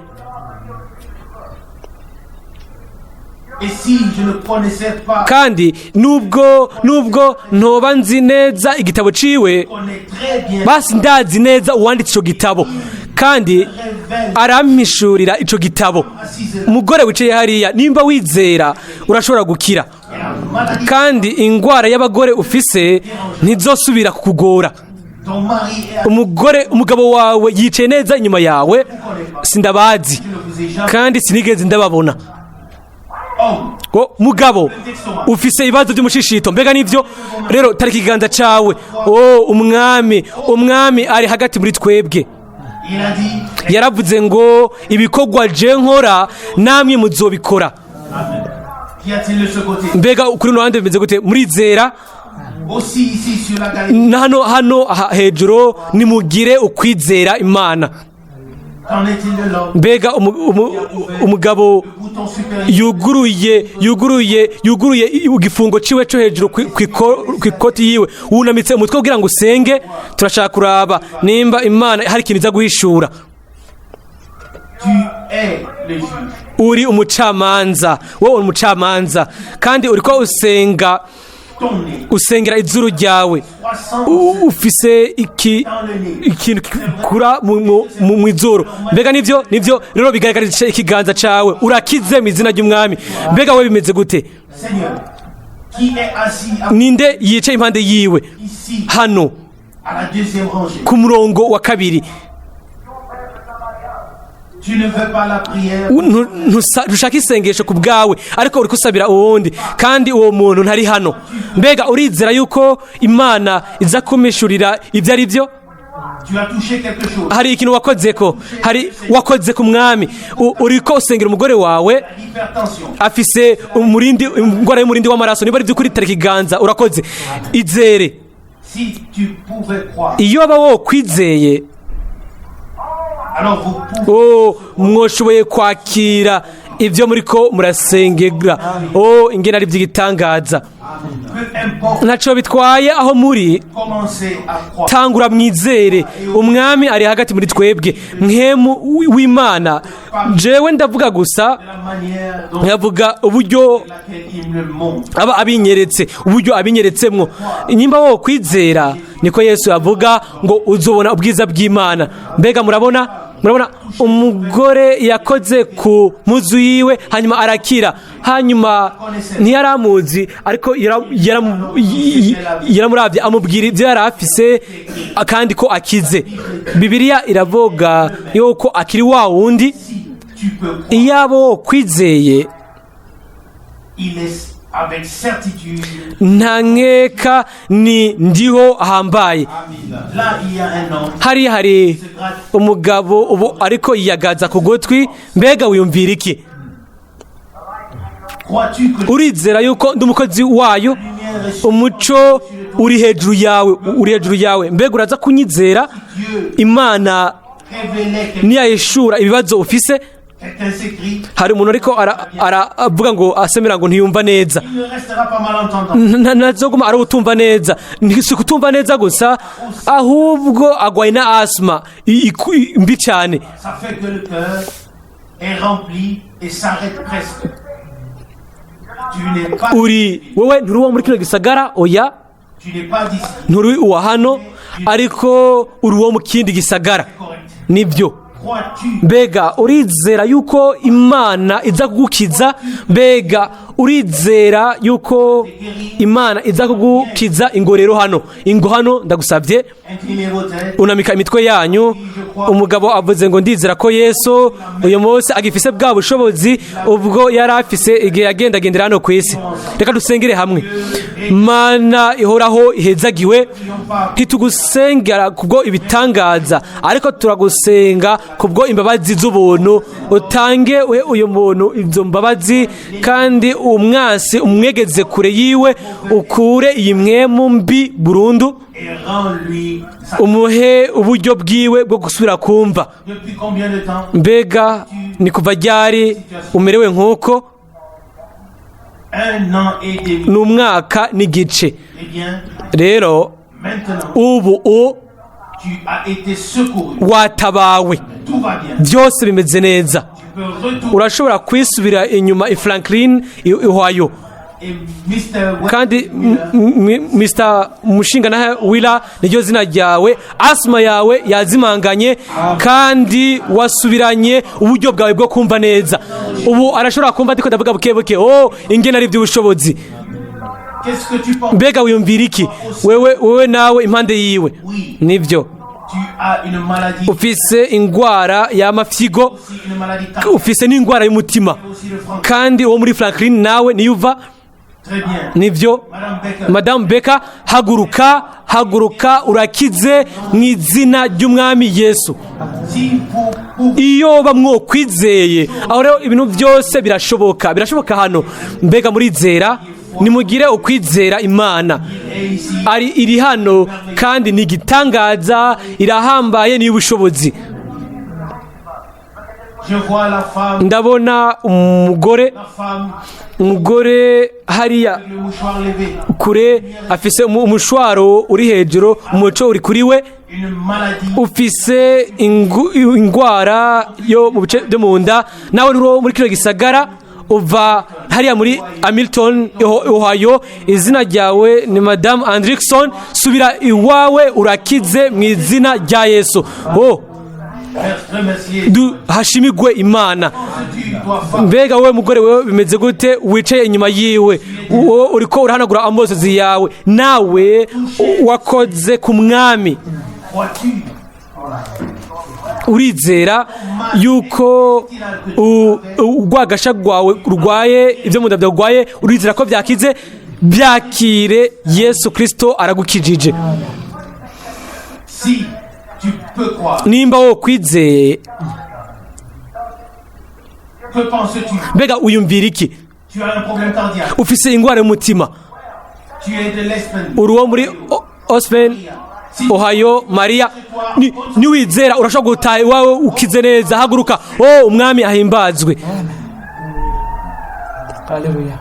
Et si je ne connaissais pas, Kandi nubwo ntoba nzi neza igitabo ciwe, connais très bien, basi ndazi neza uwanditse ico gitabo, kandi révèle arampishurira ico gitabo. assise Umugore wicaye hariya, nimba wizera, urashobora gukira. Et la maladie, Kandi ingwara y'abagore ufise ntizosubira kukugora. Ton mari est Umugore, umugabo wawe yicaye neza inyuma yawe. Sindabazi je ne vous ai jamais. kandi sinigeze ndababona. Homme, Ngo mugabo, ufise ibibazo by'umushishito, mbega nivyo? Rero tariki ikiganza cawe. O Umwami, Umwami ari hagati muri twebwe. Il a dit, Yaravuze ngo: "Ibikorwa je nkora, namwe muzobikora." Qu'y a-t-il de ce côté? Mbega kuri runo ruhande bimeze gute? Murizera? Aussi ici sur la galerie. Na hano aha hejuru, nimugire ukwizera Imana. Qu'en est-il de l'homme? Mbega umugabo Le bouton supérieur yuguruye igifungo ciwe cyo hejuru kw'ikoti yiwe, wunamitse umutwe kugira ngo usenge. Turashaka kuraba nimba Imana hari ikintu iza guhishura. Tu es le juge. Uri umucamanza, wowe uri umucamanza, kandi uriko usenga, Ton nez. usengera izuru ryawe. 300 Ufise iki ikintu kikura mu izuru. Mbega nivyo? Nivyo. Rero bigaragarisha ikiganza cawe, urakize mu izina ry'Umwami. Mbega we bimeze gute? Seigneur, qui est assis Ninde yicaye impande yiwe? Ici, Hano à la deuxième rangée. ku murongo wa kabiri. Tu ne veux pas la prière. Ntushaka isengesho ku bwawe, ariko uri kusabira uwundi, kandi uwo muntu ntari hano. Mbega urizera yuko Imana iza kumishurira ibyo ari byo? Tu as touché quelque chose. Hari ikintu wakoze ko, hari wakoze ku Mwami. Uriko usengera umugore wawe. L'hypertension. Afise umurindi, ingwara y'umurindi w'amaraso. Niba ari by'ukuri, tarika ikiganza, urakoze, izere. Si tu pouvais croire, Iyo waba wowe kwizeye, alors vous pouvez oh, mwoshoboye kwakira ibyo muriko murasengera. Oh, ingene ari iby'igitangaza! Peu importe, Ntacyo bitwaye aho muri, commencer à croire. tangura mwizere. Umwami ari hagati muri twebwe, Mpwemu w'Imana. Jewe ndavuga gusa, De la manière dont nkavuga uburyo laquelle il me le montre. aba abinyeretse, uburyo abinyeretsemwo. Nimba wowe kwizera, niko Yesu avuga ngo uzobona ubwiza bw'Imana. Mbega murabona umugore yakoze ku muzu yiwe, hanyuma arakira. Hanyuma ntiyaramuzi, ariko yaramuravye, amubwira ibyo yari afise kandi ko akize. Bibiliya iravuga yuko akiri wa wundi. Si tu peux croire, Iyabo kwizeye, il est avec certitude. nta nkeka ni ndiho ahambaye. Là, il y a un homme. Hariya hari umugabo ubu ariko yiyagaza ku gutwi. Mbega wiyumvira iki? Crois-tu que Urizera yuko ndi umukozi wayo? lumière est sur Umuco uri hejuru yawe, uri hejuru yawe. Mbega uraza kunyizera? Imana révélait que niyahishura ibibazo ufise. quelqu'un s'écrie, Hari umuntu ariko aravuga ngo asemera ngo ntiyumva neza. Il ne restera pas malentendant. Ntazoguma ari utumva neza. Si kutumva neza gusa, ahubwo agwaye na asima mbi cyane. Ça fait que le cœur est rempli et s'arrête presque. Tu n'es pas, Uri wowe nturi uwo muri kino gisagara, oya. Tu n'es pas d'ici. Nturi uwa hano, ariko uri uwo mu kindi gisagara. Correct. Nibyo. Crois-tu Mbega urizera yuko Imana iza kugukiza? Mbega urizera yuko Imana iza kugukiza? Ingo rero hano, ingo hano, ndagusabye. Inclinez vos têtes. Unamika imitwe yanyu. Umugabo avuze ngo: "Ndizera ko Yesu uyu munsi agifise bwa bushobozi ubwo yari afise igihe yagendagendera hano ku isi." Reka dusengere hamwe. Mana ihoraho ihezagiwe, ntitugusengera kubwo ibitangaza, ariko turagusenga kubwo imbabazi z'ubuntu. Utange uhe uyu muntu izo mbabazi, kandi umwasi umwegeze kure yiwe, ukure iyi mpwemu mbi burundu. Et rends-lui sa. Umuhe uburyo bwiwe bwo gusubira kumva. Depuis combien de temps? Mbega ni kuva ryari umerewe nk'uko? Un an et demi. Ni umwaka n'igice. Eh bien, Rero maintenant, ubu tu as été secouru. watabawe. Tout va bien. Byose bimeze neza. Tu peux retourner Urashobora kwisubira inyuma i Franklin, Ohio. Et Mr. Kandi Mr. Mushinganahe Willa, niryo zina ryawe, asima yawe yazimanganye kandi wasubiranye uburyo bwawe bwo kumva neza. Ubu arashobora kumva, ariko ndavuga buke buke. Oh, ingene ari iby'ubushobozi! Qu'est-ce que tu penses? Mbega wiyumvira iki wewe nawe impande yiwe? Nibyo. Tu as une maladie, Ufise ingwara y'amafyigo, aussi une maladie cardiaque, ufise n'ingwara y'umutima, aussi le Franklin. kandi uwo muri Franklin nawe niyo uva. Très bien. Nibyo. Madame Becker, Madamu Beka, haguruka, haguruka, urakize mu izina ry'Umwami Yesu. Si vous pouvez Iyo bamwokwizeye, aho rero ibintu byose birashoboka, birashoboka hano. Mbega murizera? Nimugire ukwizera Imana. Est ici, Ari iri hano kandi ni igitangaza, irahambaye, ni ubushobozi. Je vois la femme, Ndabona umugore, la femme, umugore hariya le mouchoir levé, kure, afise umushwaro uri hejuru, umuco uri kuri we. Une maladie, Ufise ingwara yo mu bice byo mu nda. Nawe uri muri kino gisagara, uva hariya muri Hamilton, Ohio. Izina ryawe ni Madamu Andrickson. Subira iwawe, urakize mu izina rya Yesu. Oh. Remercier. Hashimigwe Imana. Tu dois faire Mbega wowe mugore, wewe bimeze gute wicaye inyuma yiwe? Wowe uriko urahanagura amosozi yawe, nawe wakoze ku Mwami. Crois-tu? Urizera yuko urwagasha rwawe rurwaye, ibyo mu nda byarwaye, urizera ko byakize? Byakire, Yesu Kirisito aragukijije. Si tu peux croire, Nimba wowe kwizeye. Que penses-tu? Mbega uyumvira iki? Tu as un problème cardiaque. Ufise ingwara y'umutima. Tu es de l'Espagne. Uri uwo muri Ospen, Si Ohio. Maria, niwizera urashobora gutaha iwawe ukize neza. Haguruka. Oh, Umwami ahimbazwe. Haleluya.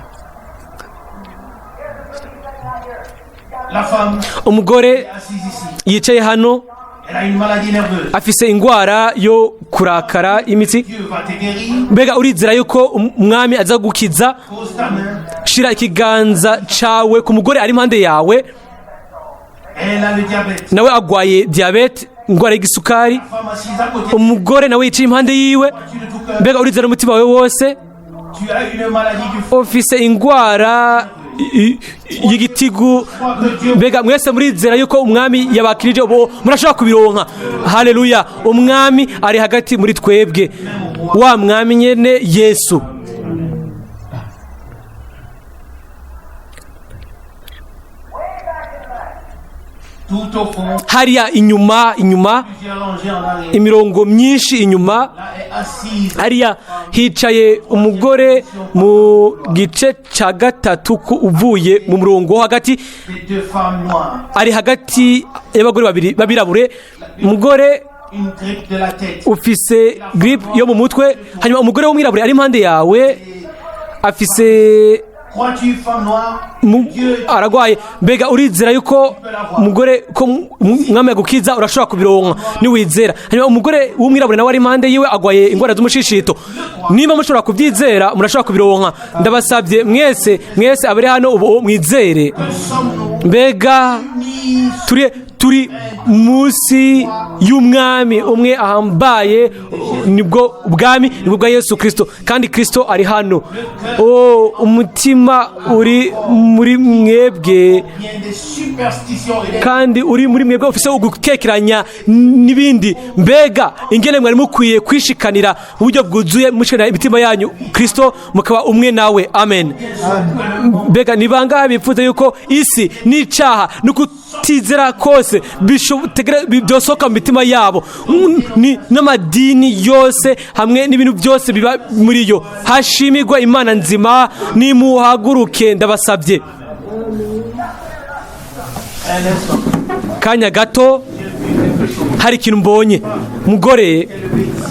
La femme Umugore assise ici, yicaye hano elle a une maladie nerveuse. afise ingwara yo kurakara imitsi. Dieu va te guérir. Mbega urizera yuko Umwami aza gukiza? Pose ta main. Shira ikiganza cawe ku mugore ari impande yawe. Elle a le diabète. Nawe agwaye diyabete, ingwara y'igisukari. La femme assise à côté, Umugore nawe yicaye impande yiwe, tu de tout cœur. mbega urizera umutima wawe wose? Tu as une maladie du foie. Ufise ingwara y'igitigu. Que Dieu Mbega mwese murizera yuko Umwami yabakirije? Ubu murashobora kubironka. Haleluya! Umwami ari hagati muri twebwe, wa Mwami nyene Yesu. Tout au fond, Hariya inyuma, inyuma, plusieurs rangées en arrière. imirongo myinshi inyuma. Là est assise Hariya hicaye umugore mu gice cya gatatu uvuye mu murongo wo hagati. Les deux femmes noires. Ari hagati y'abagore babiri b'abirabure. Umugore, Une grippe de la tête. ufise grippe yo mu mutwe. Hanyuma umugore w'umwirabure ari impande yawe afise Crois-tu, femme noire? Dieu aragwaye. Mbega urizera yuko umugore ko Umwami yagukiza? Urashobora kubironka niwizera. Hanyuma umugore w'umwirabure nawe ari impande yiwe agwaye ingwara z'umushishito. Niba mushobora kubyizera, murashobora kubironka. Ndabasabye mwese, mwese abari hano ubu, mwizere. Sommes-nous Mbega mis turi munsi y'umwami umwe ahambaye? Nibwo ubwami nibwo bwa Yesu Kirisito, kandi Kirisito ari hano. Oh, umutima uri muri mwebwe bien des superstitions et des kandi uri muri mwebwe ufise ugukekeranya n'ibindi, mbega ingene mwari mukwiye kwishikanira mu buryo bwuzuye, mushikanira imitima yanyu Kirisito, mukaba umwe nawe. Amen. Mbega ni bangahe bifuza yuko isi n'icaha no kutizera kose byosohoka mu mitima yabo, n'amadini yose hamwe n'ibintu byose biba muri yo? Hashimirwa Imana nzima. Nimuhaguruke, ndabasabye. Un instant. Kanya gato, hari ikintu mbonye. Mugore,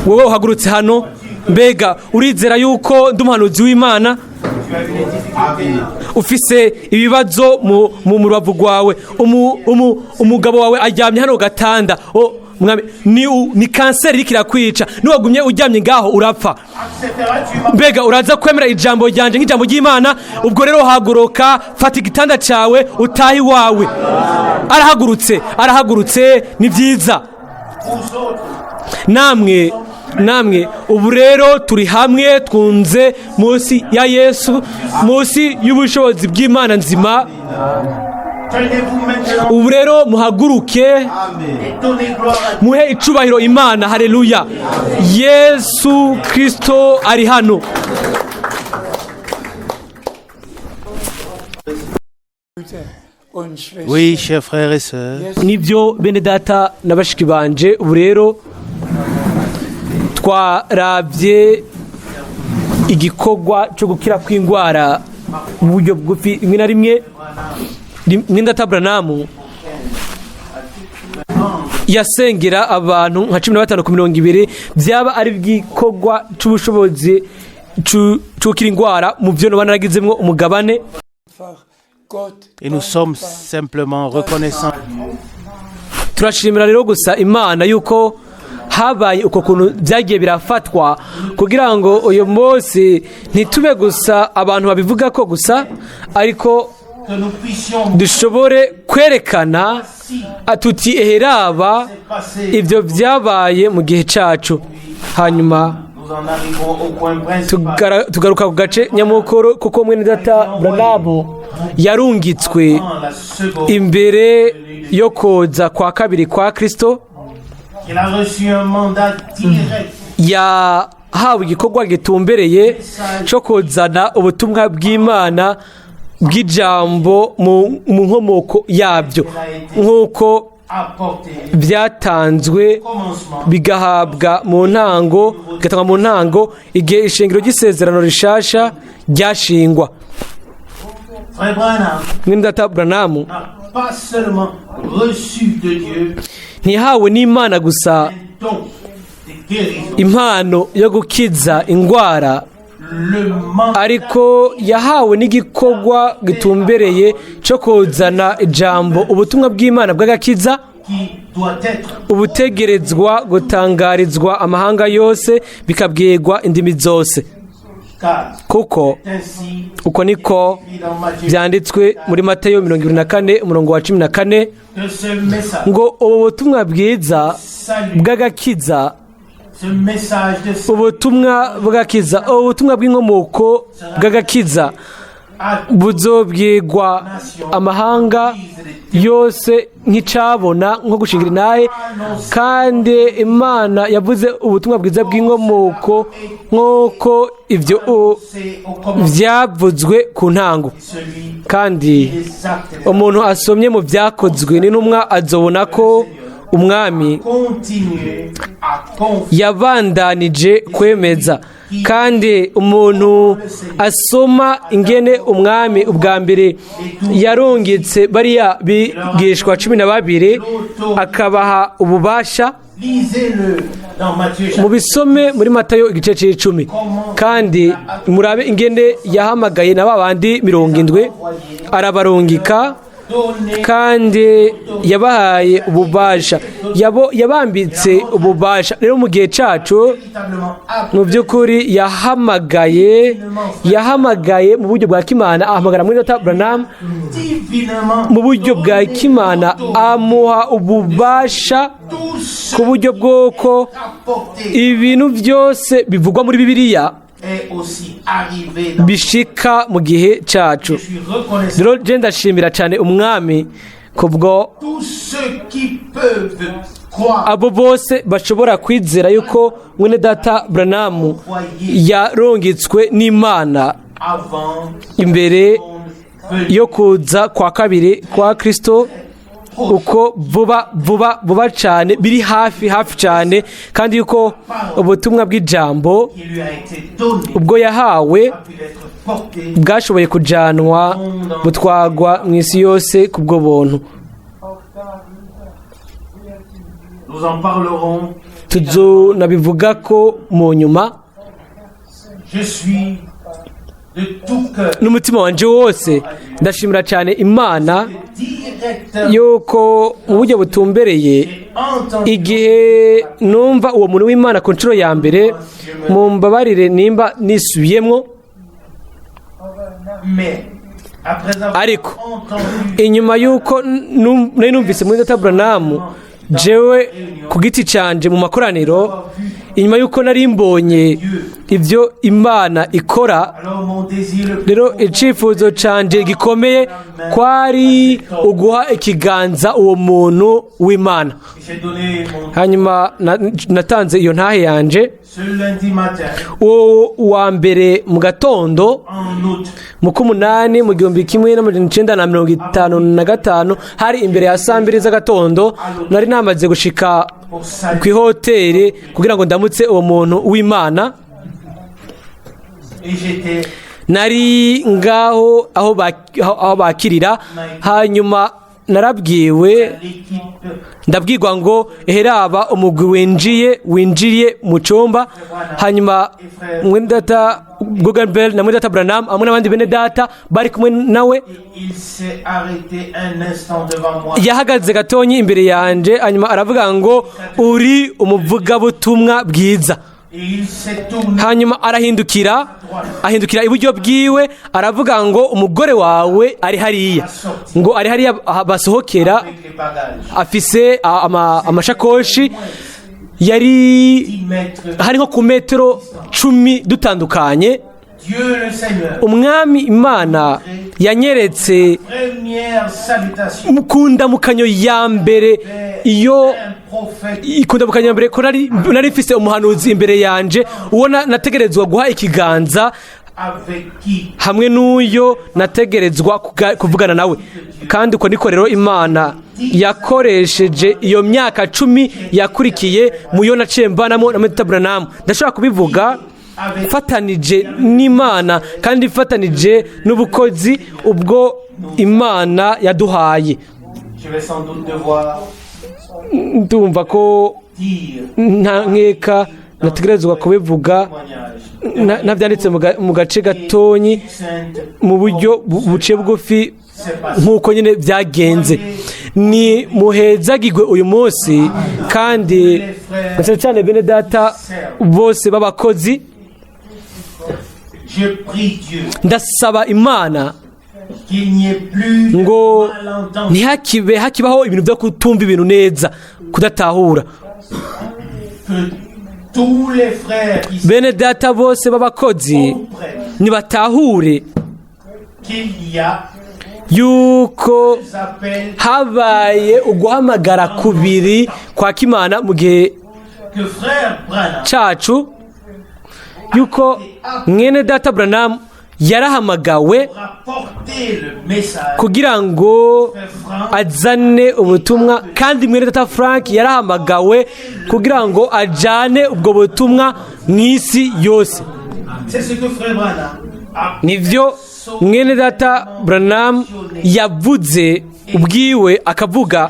wowe uhagurutse hano, mbega urizera yuko ndi umuhanuzi w'Imana? Tu as une difficulté. Ufise ibibazo mu rubavu rwawe. Umugabo wawe aryamye hano ku gatanda. O, Mwami, ni kanseri iriko irakwica, niwagumye uryamye ngaho urapfa. Accepteras-tu ma Mbega uraza kwemera ijambo ryanje nk'ijambo ry'Imana? Ubwo rero haguruka, fata igitanda cyawe, utahe iwawe. Arahagurutse, arahagurutse. Ni byiza. Vous autres, Namwe ubu rero turi hamwe, twunze munsi ya Yesu, munsi y'ubushobozi bw'Imana nzima. Tenez-vous maintenant Ubu rero muhaguruke et donnez gloire à Dieu. muhe icubahiro Imana. Haleluya! Yesu Kristo ari hano. Und Schwestern. Oui, chers frères et sœurs, Nibyo, bene data na bashiki banje, ubu rero twarabye igikorwa cyo gukira kw'indwara mu buryo bugufi. Rimwe na rimwe mwene data Branham yasengera abantu nka 15 ku 20, byaba ari igikorwa c'ubushobozi c'gukira indwara mu byo noba naragizemwo umugabane. Einfach Gott et nous sommes simplement reconnaissants. Turashimira rero gusa Imana yuko habaye uko kuntu byagiye birafatwa kugira ngo uyu munsi ntitube gusa abantu babivuga ko gusa, ariko Que nous puissions dushobore kwerekana tuti: "Eheraba passer, ibyo byabaye mu gihe cyacu." Hanyuma nous en arrivons au point principal. Tugaruka ku gace nyamukuru, kuko mwene data Branham yarungitswe Dans la seconde, imbere yo koza kwa kabiri kwa Kristo. il a reçu un mandat direct Yahawe igikorwa gitumbereye cyo kuzana ubutumwa bw'Imana bw'ijambo mu nkomoko yabyo nk'uko apporté byatanzwe au commencement bigahabwa mu ntango, bigatangwa mu ntango igihe ishingiro ry'isezerano rishasha ryashingwa. Frère Branham Mwene data Branham n'a pas seulement reçu de Dieu ntiyahawe n'Imana gusa un don de guérison, impano yo gukiza indwara, le mandat ariko yahawe n'igikorwa gitumbereye cyo kuzana ijambo, ubutumwa bw'Imana bw'agakiza qui doit être ubutegerezwa gutangarizwa amahanga yose, bikabwirwa indimi zose, car kuko ainsi uko niko écrit dans Matthieu byanditswe muri Mateyo 24 umurongo wa 14 que ce message ngo ubu butumwa bwiza salut, bw'agakiza, ce message de salut ubutumwa bw'agakiza, ubu butumwa bw'inkomoko bw'agakiza à buzobwirwa amahanga yose nk'icabona, nko gushingira inahe. Kandi Imana yavuze ubutumwa bwiza bw'inkomoko nk'uko ibyo c'est au commencement byavuzwe ku ntango. celui Kandi des actes umuntu asomye mu Byakozwe n'Intumwa azobona ko Umwami continuer à confier yabandanije kwemeza. Kandi umuntu asoma ingene Umwami ubwa mbere yarungitse bariya bigishwa 12 akabaha ububasha. Lisez-le dans Matthieu Mu bisome muri Matayo igice c'icumi, kandi murabe ingene yahamagaye na babandi 70 arabarungika, donné kandi yabahaye ububasha, yabambitse ububasha. Rero mu gihe cacu, véritablement mu by'ukuri yahamagaye mu buryo bwa kimana, ahamagara muri data Branham divinement mu buryo bwa kimana, amuha ububasha tout ce ku buryo bw'uko apporté ibintu byose bivugwa muri Bibiliya est aussi arrivé dans bishika mu gihe cacu. Je suis reconnaissant Rero je ndashimira cyane Umwami kubwo tous ceux qui peuvent croire abo bose bashobora kwizera yuko mwene data Branham yarungitswe n'Imana avant imbere venu yo kuza kwa kabiri kwa Kristo, uko vuba vuba vuba cyane biri hafi hafi cyane, kandi yuko ubutumwa bw'ijambo qui lui a été donné ubwo yahawe a pu être porté bwashoboye kujanwa, butwagwa mu isi yose ku bwo buntu. Nous en parlerons. Tuzonabivuga ko mu nyuma. Je suis de tout cœur N'umutima wanje wose Ndashimira cyane Imana Directement, yuko mu buryo butumbereye j'ai entendu igihe numva uwo muntu w'Imana ku nshuro ya mbere, mumbabarire nimba nisubiyemwo, Mais après avoir ariko entendu inyuma y'uko nari numvise muri data Branham jewe ku giti canje mu makoraniro, inyuma y'uko nari mbonye ibyo Imana ikora, alors mon désir le plus rero icyifuzo canje gikomeye kwari uguha ikiganza uwo muntu w'Imana. J'ai donné mon Hanyuma natanze iyo ntahe yanje. Ce lundi matin, Uwo wa mbere mu gatondo en août, mu k'umunani mu 1955, hari imbere ya saa 2 z'agatondo, nari namaze gushika pour saluer ku ihoteli kugira ngo ndamutse uwo muntu w'Imana. Et j'étais Nari ngaho aho bakirira, hanyuma narabwiwe, l'équipe ndabwirwa ngo eheraba umugwi winjiye mu cyumba. Hanyuma mwene data Guggenbel na mwene data Branham hamwe n'abandi bene data bari kumwe nawe. Et il s'est arrêté un instant devant moi. Yahagaze gatonyi imbere yanje, hanyuma aravuga ngo: "Uri umuvugabutumwa bwiza." Et il s'est tourné Hanyuma arahindukira, ahindukira iburyo bwiwe, aravuga ngo: "Umugore wawe ari hariya", ngo ari hariya aha basohokera avec les bagages. afise amashakoshi. Yari 10 mètres. hari nko ku metero 10 dutandukanye. Dieu le Seigneur. Umwami Imana yanyeretse Première salutation. ku ndamukanyo ya mbere iyo Un prophète ikundamukanyo ya mbere ko nari mfise umuhanuzi imbere yanje, uwo nategerezwa guha ikiganza avec qui hamwe n'uyo nategerezwa kuvugana nawe. Kandi uko niko rero Imana yakoresheje iyo myaka 10 yakurikiye mu yo naciye mbanamo na Meta Branham. Ndashobora kubivuga mfatanije n'Imana kandi mfatanije n'ubukozi ubwo Imana yaduhaye. Je vais sans doute devoir Ndumva ko dire nta nkeka nategerezwa kubivuga témoignage ntabyanditse mu gace gatonyi sainte mu buryo buciye bugufi s'est passé. nk'uko nyine byagenze. Ni muhezagirwe uyu munsi, kandi cyane cyane bene data bose b'abakozi. Je prie Dieu Ndasaba Imana qu'il n'y ait plus de ngo malentendu ntihakibe hakibaho ibintu byo kutumva ibintu neza, kudatahura. Que tous les frères qui Bene data bose b'abakozi comprennent nibatahure qu'il y a yuko des appels habaye uguhamagara kubiri kwa Kimana mu gihe que frère Branham cacu, yuko mwene data Branham yarahamagawe rapporter le message kugira ngo frère Frank azane ubutumwa, kandi mwene data Frank yarahamagawe kugira ngo ajane ubwo butumwa mu isi yose. C'est ce que frère Branham a Nivyo mwene data Branham yavuze ubwiwe, akavuga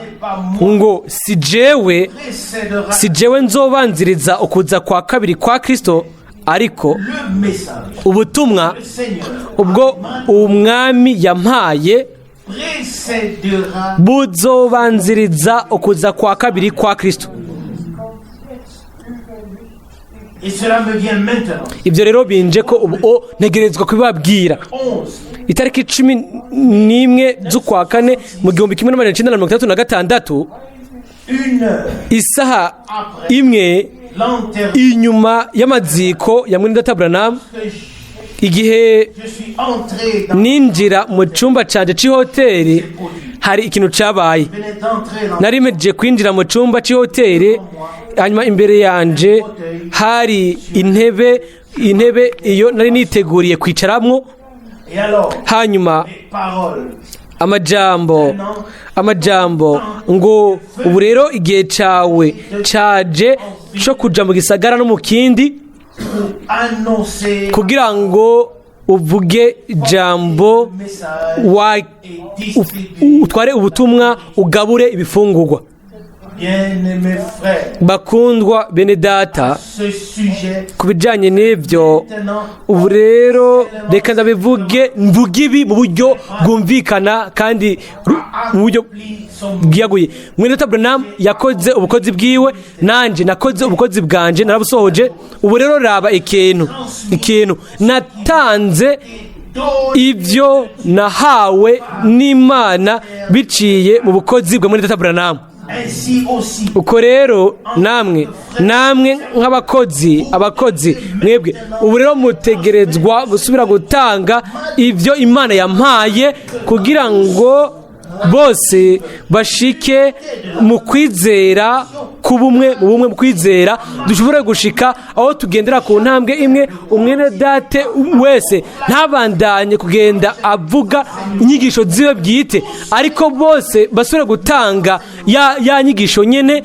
ngo: "Si jewe, précédera si jewe nzobanziriza ukuza kwa kabiri kwa Kristo, ariko le message ubutumwa le Seigneur ubwo Umwami yampaye précédera buzobanziriza ukuza kwa kabiri kwa Kristo." Et cela me vient maintenant. Ibyo rero binje ko ubu o ntegerezwa kubibabwira. 11 Itariki 11 z'ukwa kane mu 1966, Une heure isaha 1 l'enterrement inyuma y'amaziko ya mwene data Branham, que igihe je suis entré dans ninjira mu cyumba cyanjye cy'ihoteli, hari ikintu cyabaye. Venais d'entrer dans Nari mpejeje kwinjira mu cyumba cy'ihoteli, hanyuma imbere yanje hari intebe iyo nari niteguriye kwicaramwo. Et alors Hanyuma les paroles amajambo ngo: "Ubu rero igihe cyawe cyaje cyo kuja mu gisagara no mu kindi pour annoncer kugira ngo uvuge ijambo le message wa et distribuer utware ubutumwa, ugabure ibifungurwa." Bien-aimés frères, Bakundwa bene data, ce sujet ku bijyanye n'ibyo, maintenant, ubu rero reka ndabivuge, mvuge ibi mu buryo bwumvikana kandi mu buryo accompli son bwiyaguye. Mwene data Branham yakoze ubukozi bwiwe, nanjye nakoze ubukozi bwanje, narabusohoje. Ubu rero raba ikintu natanze, don ibyo nahawe n'Imana biciye mu bukozi bwa mwene data Branham. Ainsi aussi, Uko rero namwe nk'abakozi, abakozi mwebwe ubu rero mutegerezwa gusubira gutanga ibyo Imana yampaye kugira ngo bose bashike mu kwizera ku bumwe, mu bumwe, mu kwizera, dushobore gushika aho tugendera ku ntambwe imwe. Umwene date wese ntabandanye kugenda avuga inyigisho ziwe bwite, ariko bose basubire gutanga ya nyigisho nyene,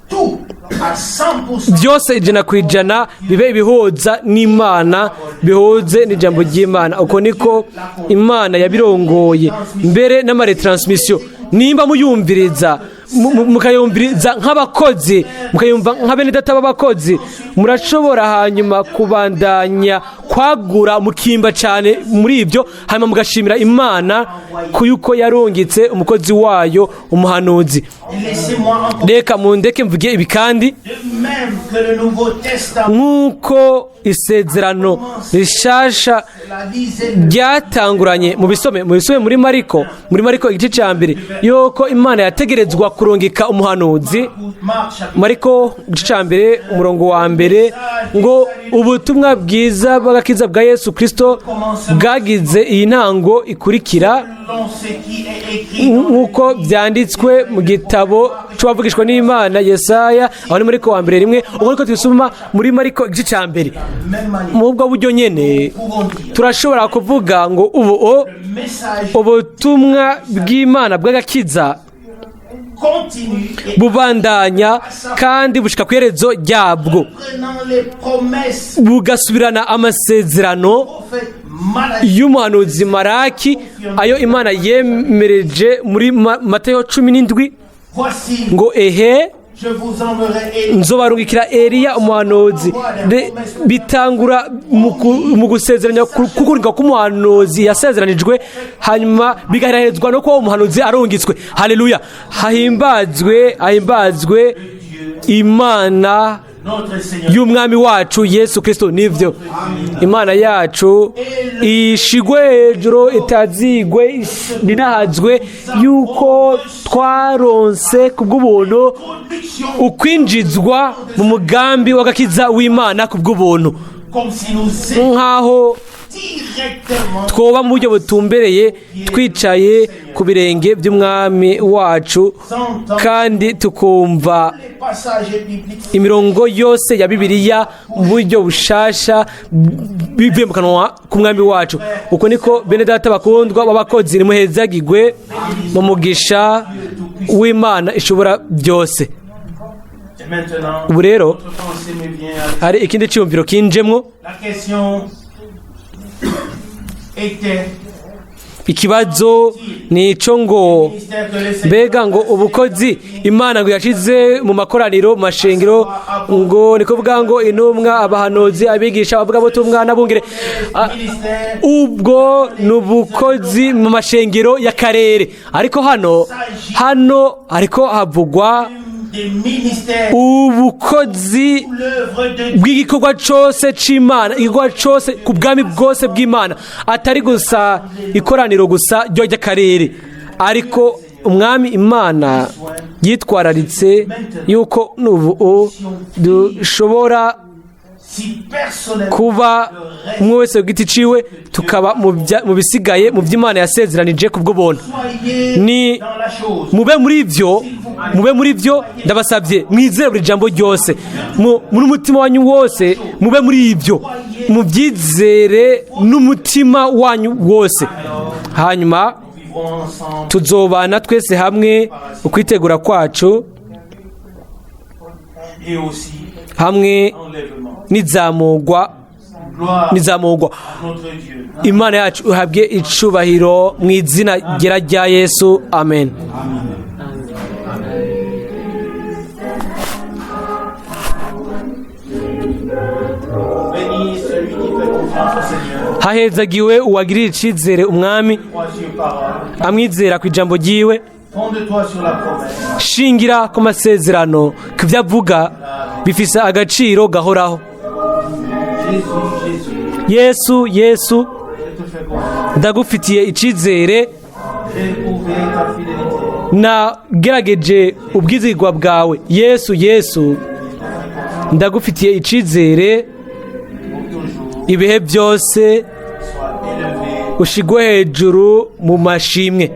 tout à 100%. byose 100% bibe ibihuza n'Imana, bihuze n'ijambo ry'Imana. Uko niko Imana yabirongoye. Mbere n'ama retransmission, nimba muyumviriza, mukayumviriza nk'abakozi, mukayumva nka bene data b'abakozi, murashobora hanyuma kubandanya kwagura, mukimba cyane muri ibyo, hanyuma mugashimira Imana ku yuko yarungitse umukozi wayo umuhanuzi. Laissez-moi encore, Reka mundeke mvuge ibi kandi. de même que le Nouveau Testament, Nk'uko isezerano rishasha la lisée ryatanguranye, mu bisome muri Mariko igice cya mbere, yuko Imana yategerezwa kurungika umuhanuzi. Marc chapitre Mariko igice cya mbere, umurongo wa mbere, ngo ubutumwa bwiza bw'agakiza bwa Yesu Kirisito bwagize iyi ntango ikurikira: selon ce qui est écrit nk'uko byanditswe mu gitabo c'uwavugishwa n'Imana Yesaya. Aho ni Mariko wa mbere 1. Ubwo niko tubisoma muri Mariko igice cya mbere. Même manière, Mu bwo buryo nyene, pouvons dire turashobora kuvuga ngo ubu le message ubutumwa bw'Imana bw'agakiza continue et bubandanya kandi bushika ku iherezo ryabwo, prenant les promesses bugasubirana amasezerano prophète Malachie y'umuhanuzi Maraki, ayo Imana yemereje muri Mateyo 17, Voici, ngo ehe, je vous enverrai Élie, nzobarungikira Eliya umuhanuzi. Bitangura mu gusezeranya kukurika k'umuhanuzi yasezeranijwe, hanyuma bigaherezwa no kuba umuhanuzi arungitswe. Haleluya! Hahimbazwe, hahimbazwe Imana notre Seigneur. y'Umwami wacu Yesu Kirisito. Nivyo, Imana yacu ishigwe hejuru, itazigwe, ninahazwe, yuko twaronse ku bw'ubuntu Production ukwinjizwa mu mugambi w'agakiza w'Imana ku bw'ubuntu, comme si nous étions nk'aho directement twoba mu buryo butumbereye twicaye ku birenge by'Umwami wacu, kandi tukumva les passages bibliques imirongo yose ya Bibiliya mu buryo bushasha bivuye mu kanwa k'Umwami wacu. Uko niko, bene data bakundwa b'abakozi, nimuhezagigwe mu mugisha w'Imana ishobora byose. Et maintenant, Ubu rero notre pensée me vient hari ikindi cyiyumviro kinjemwo. La question était Ikibazo ni ico ngo ministère que le Seigneur mbega ngo ubukozi Imana ngo yashize mu makoraniro, mu mashengero, ngo ni kuvuga ngo intumwa, abahanuzi, abigisha, abavugabutumwa n'abungere, ministère ubwo ni ubukozi mu mashengero y'akarere. Ariko hano hariko havugwa des ministères ubukozi l'œuvre de bw'igikorwa cyose c'Imana, igikorwa cyose ku bwami bwose bw'Imana, atari gusa ikoraniro gusa ryo ry'akarere. Ariko Umwami Imana yitwararitse yuko n'ubu dushobora si personnellement kuba umwe wese ku giti ciwe, tukaba mu bisigaye mu by'Imana yasezeranije ku bw'ubuntu. Soyez Ni dans la chose. mube muri ibyo, mube muri ibyo, ndabasabye. Mwizere buri jambo ryose muri umutima wanyu wose. Mube muri ibyo, mubyizere n'umutima wanyu wose. Hanyuma Vivons ensemble tuzobana twese hamwe ukwitegura kwacu et aussi hamwe enlèvement. n'izamugwa, Gloire n'izamugwa. à notre Dieu. Imana yacu ihabwe icubahiro mu izina ryera rya Yesu. Amen. Au Seigneur, Hahezagiwe uwagirira icizere umwami, crois sur parole. Amwizera ku ijambo ryiwe. Fonde-toi sur la promesse. Shingira ku masezerano, ku byo avuga bifise agaciro gahoraho. Jésus, Jésus, Yesu, Yesu, je te fais confiance. Ndagufitiye icizere. J'ai éprouvé ta fidélité. Nagerageje ubwizigwa bwawe. Yesu, Yesu, ndagufitiye icizere. Pour toujours, Ibihe byose sois élevé. Ushigwe hejuru mu mashimwe.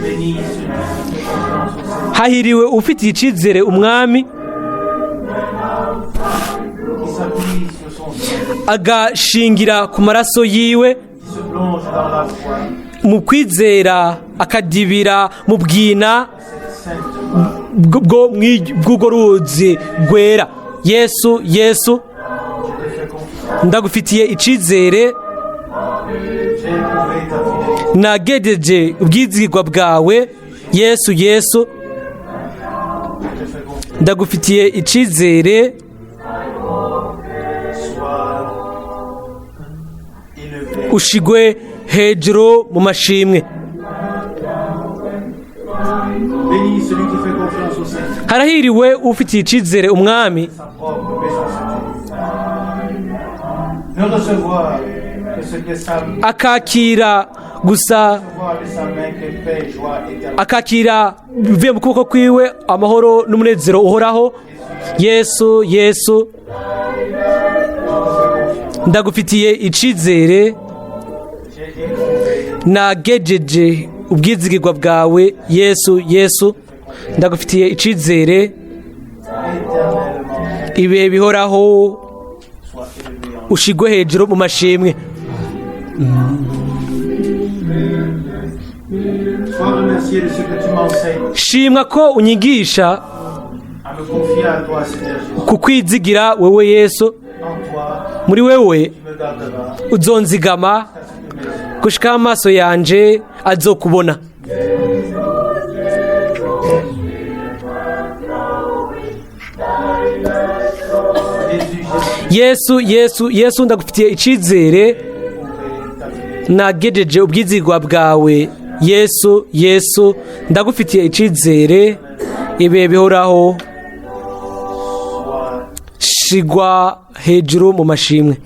Béni celui qui fait confiance au Seigneur, Hahiriwe ufitiye icizere umwami, qui s'appuie sur son sang, agashingira ku maraso yiwe, qui se plonge dans la foi, mu kwizera, akadibira mu bwina cette sainte mare. bw'urwo ruzi rwera. Yesu, Yesu, Je te fais confiance. Ndagufitiye icizere. J'ai éprouvé ta fidélité. Nagejeje ubwizigwa bwawe. Yesu, Yesu, Je te fais confiance. Ndagufitiye icizere. Sois élevé. Ushigwe hejuru mu mashimwe. Béni celui qui fait confiance au Seigneur, Harahiriwe ufitiye icizere umwami, sa propre méchanceté. Ne recevoir que ce que sa, akakira gusa, recevoir de sa main que paix et joie éternelle. Akakira bivuye mu kuboko kwiwe amahoro n'umunezero uhoraho. Yesu, Yesu, ndagufitiye icizere. J'ai éprouvé Nagejeje ubwizigirwa bwawe. Yesu, Yesu, ndagufitiye icizere. Éternellement, Ibihe bihoraho sois élevé en ushigwe hejuru mu mashimwe. Sois remercié de ce que tu m'enseignes Shimwa ko unyigisha à me confier à toi, Seigneur Jésus. Ku kwizigira wewe Yesu. En toi, Muri wewe tu me garderas uzonzigama jusqu'à ce que mes yeux gushikaho amaso yanje azokubona. Jésus, Jésus, Yesu, Yesu, Yesu, ndagufitiye icizere. éprouvé ta fidélité. Nagejeje ubwizigwa bwawe. Yesu, Yesu, ndagufitiye icizere ibihe bihoraho. Sois Shigwa hejuru mu mashimwe.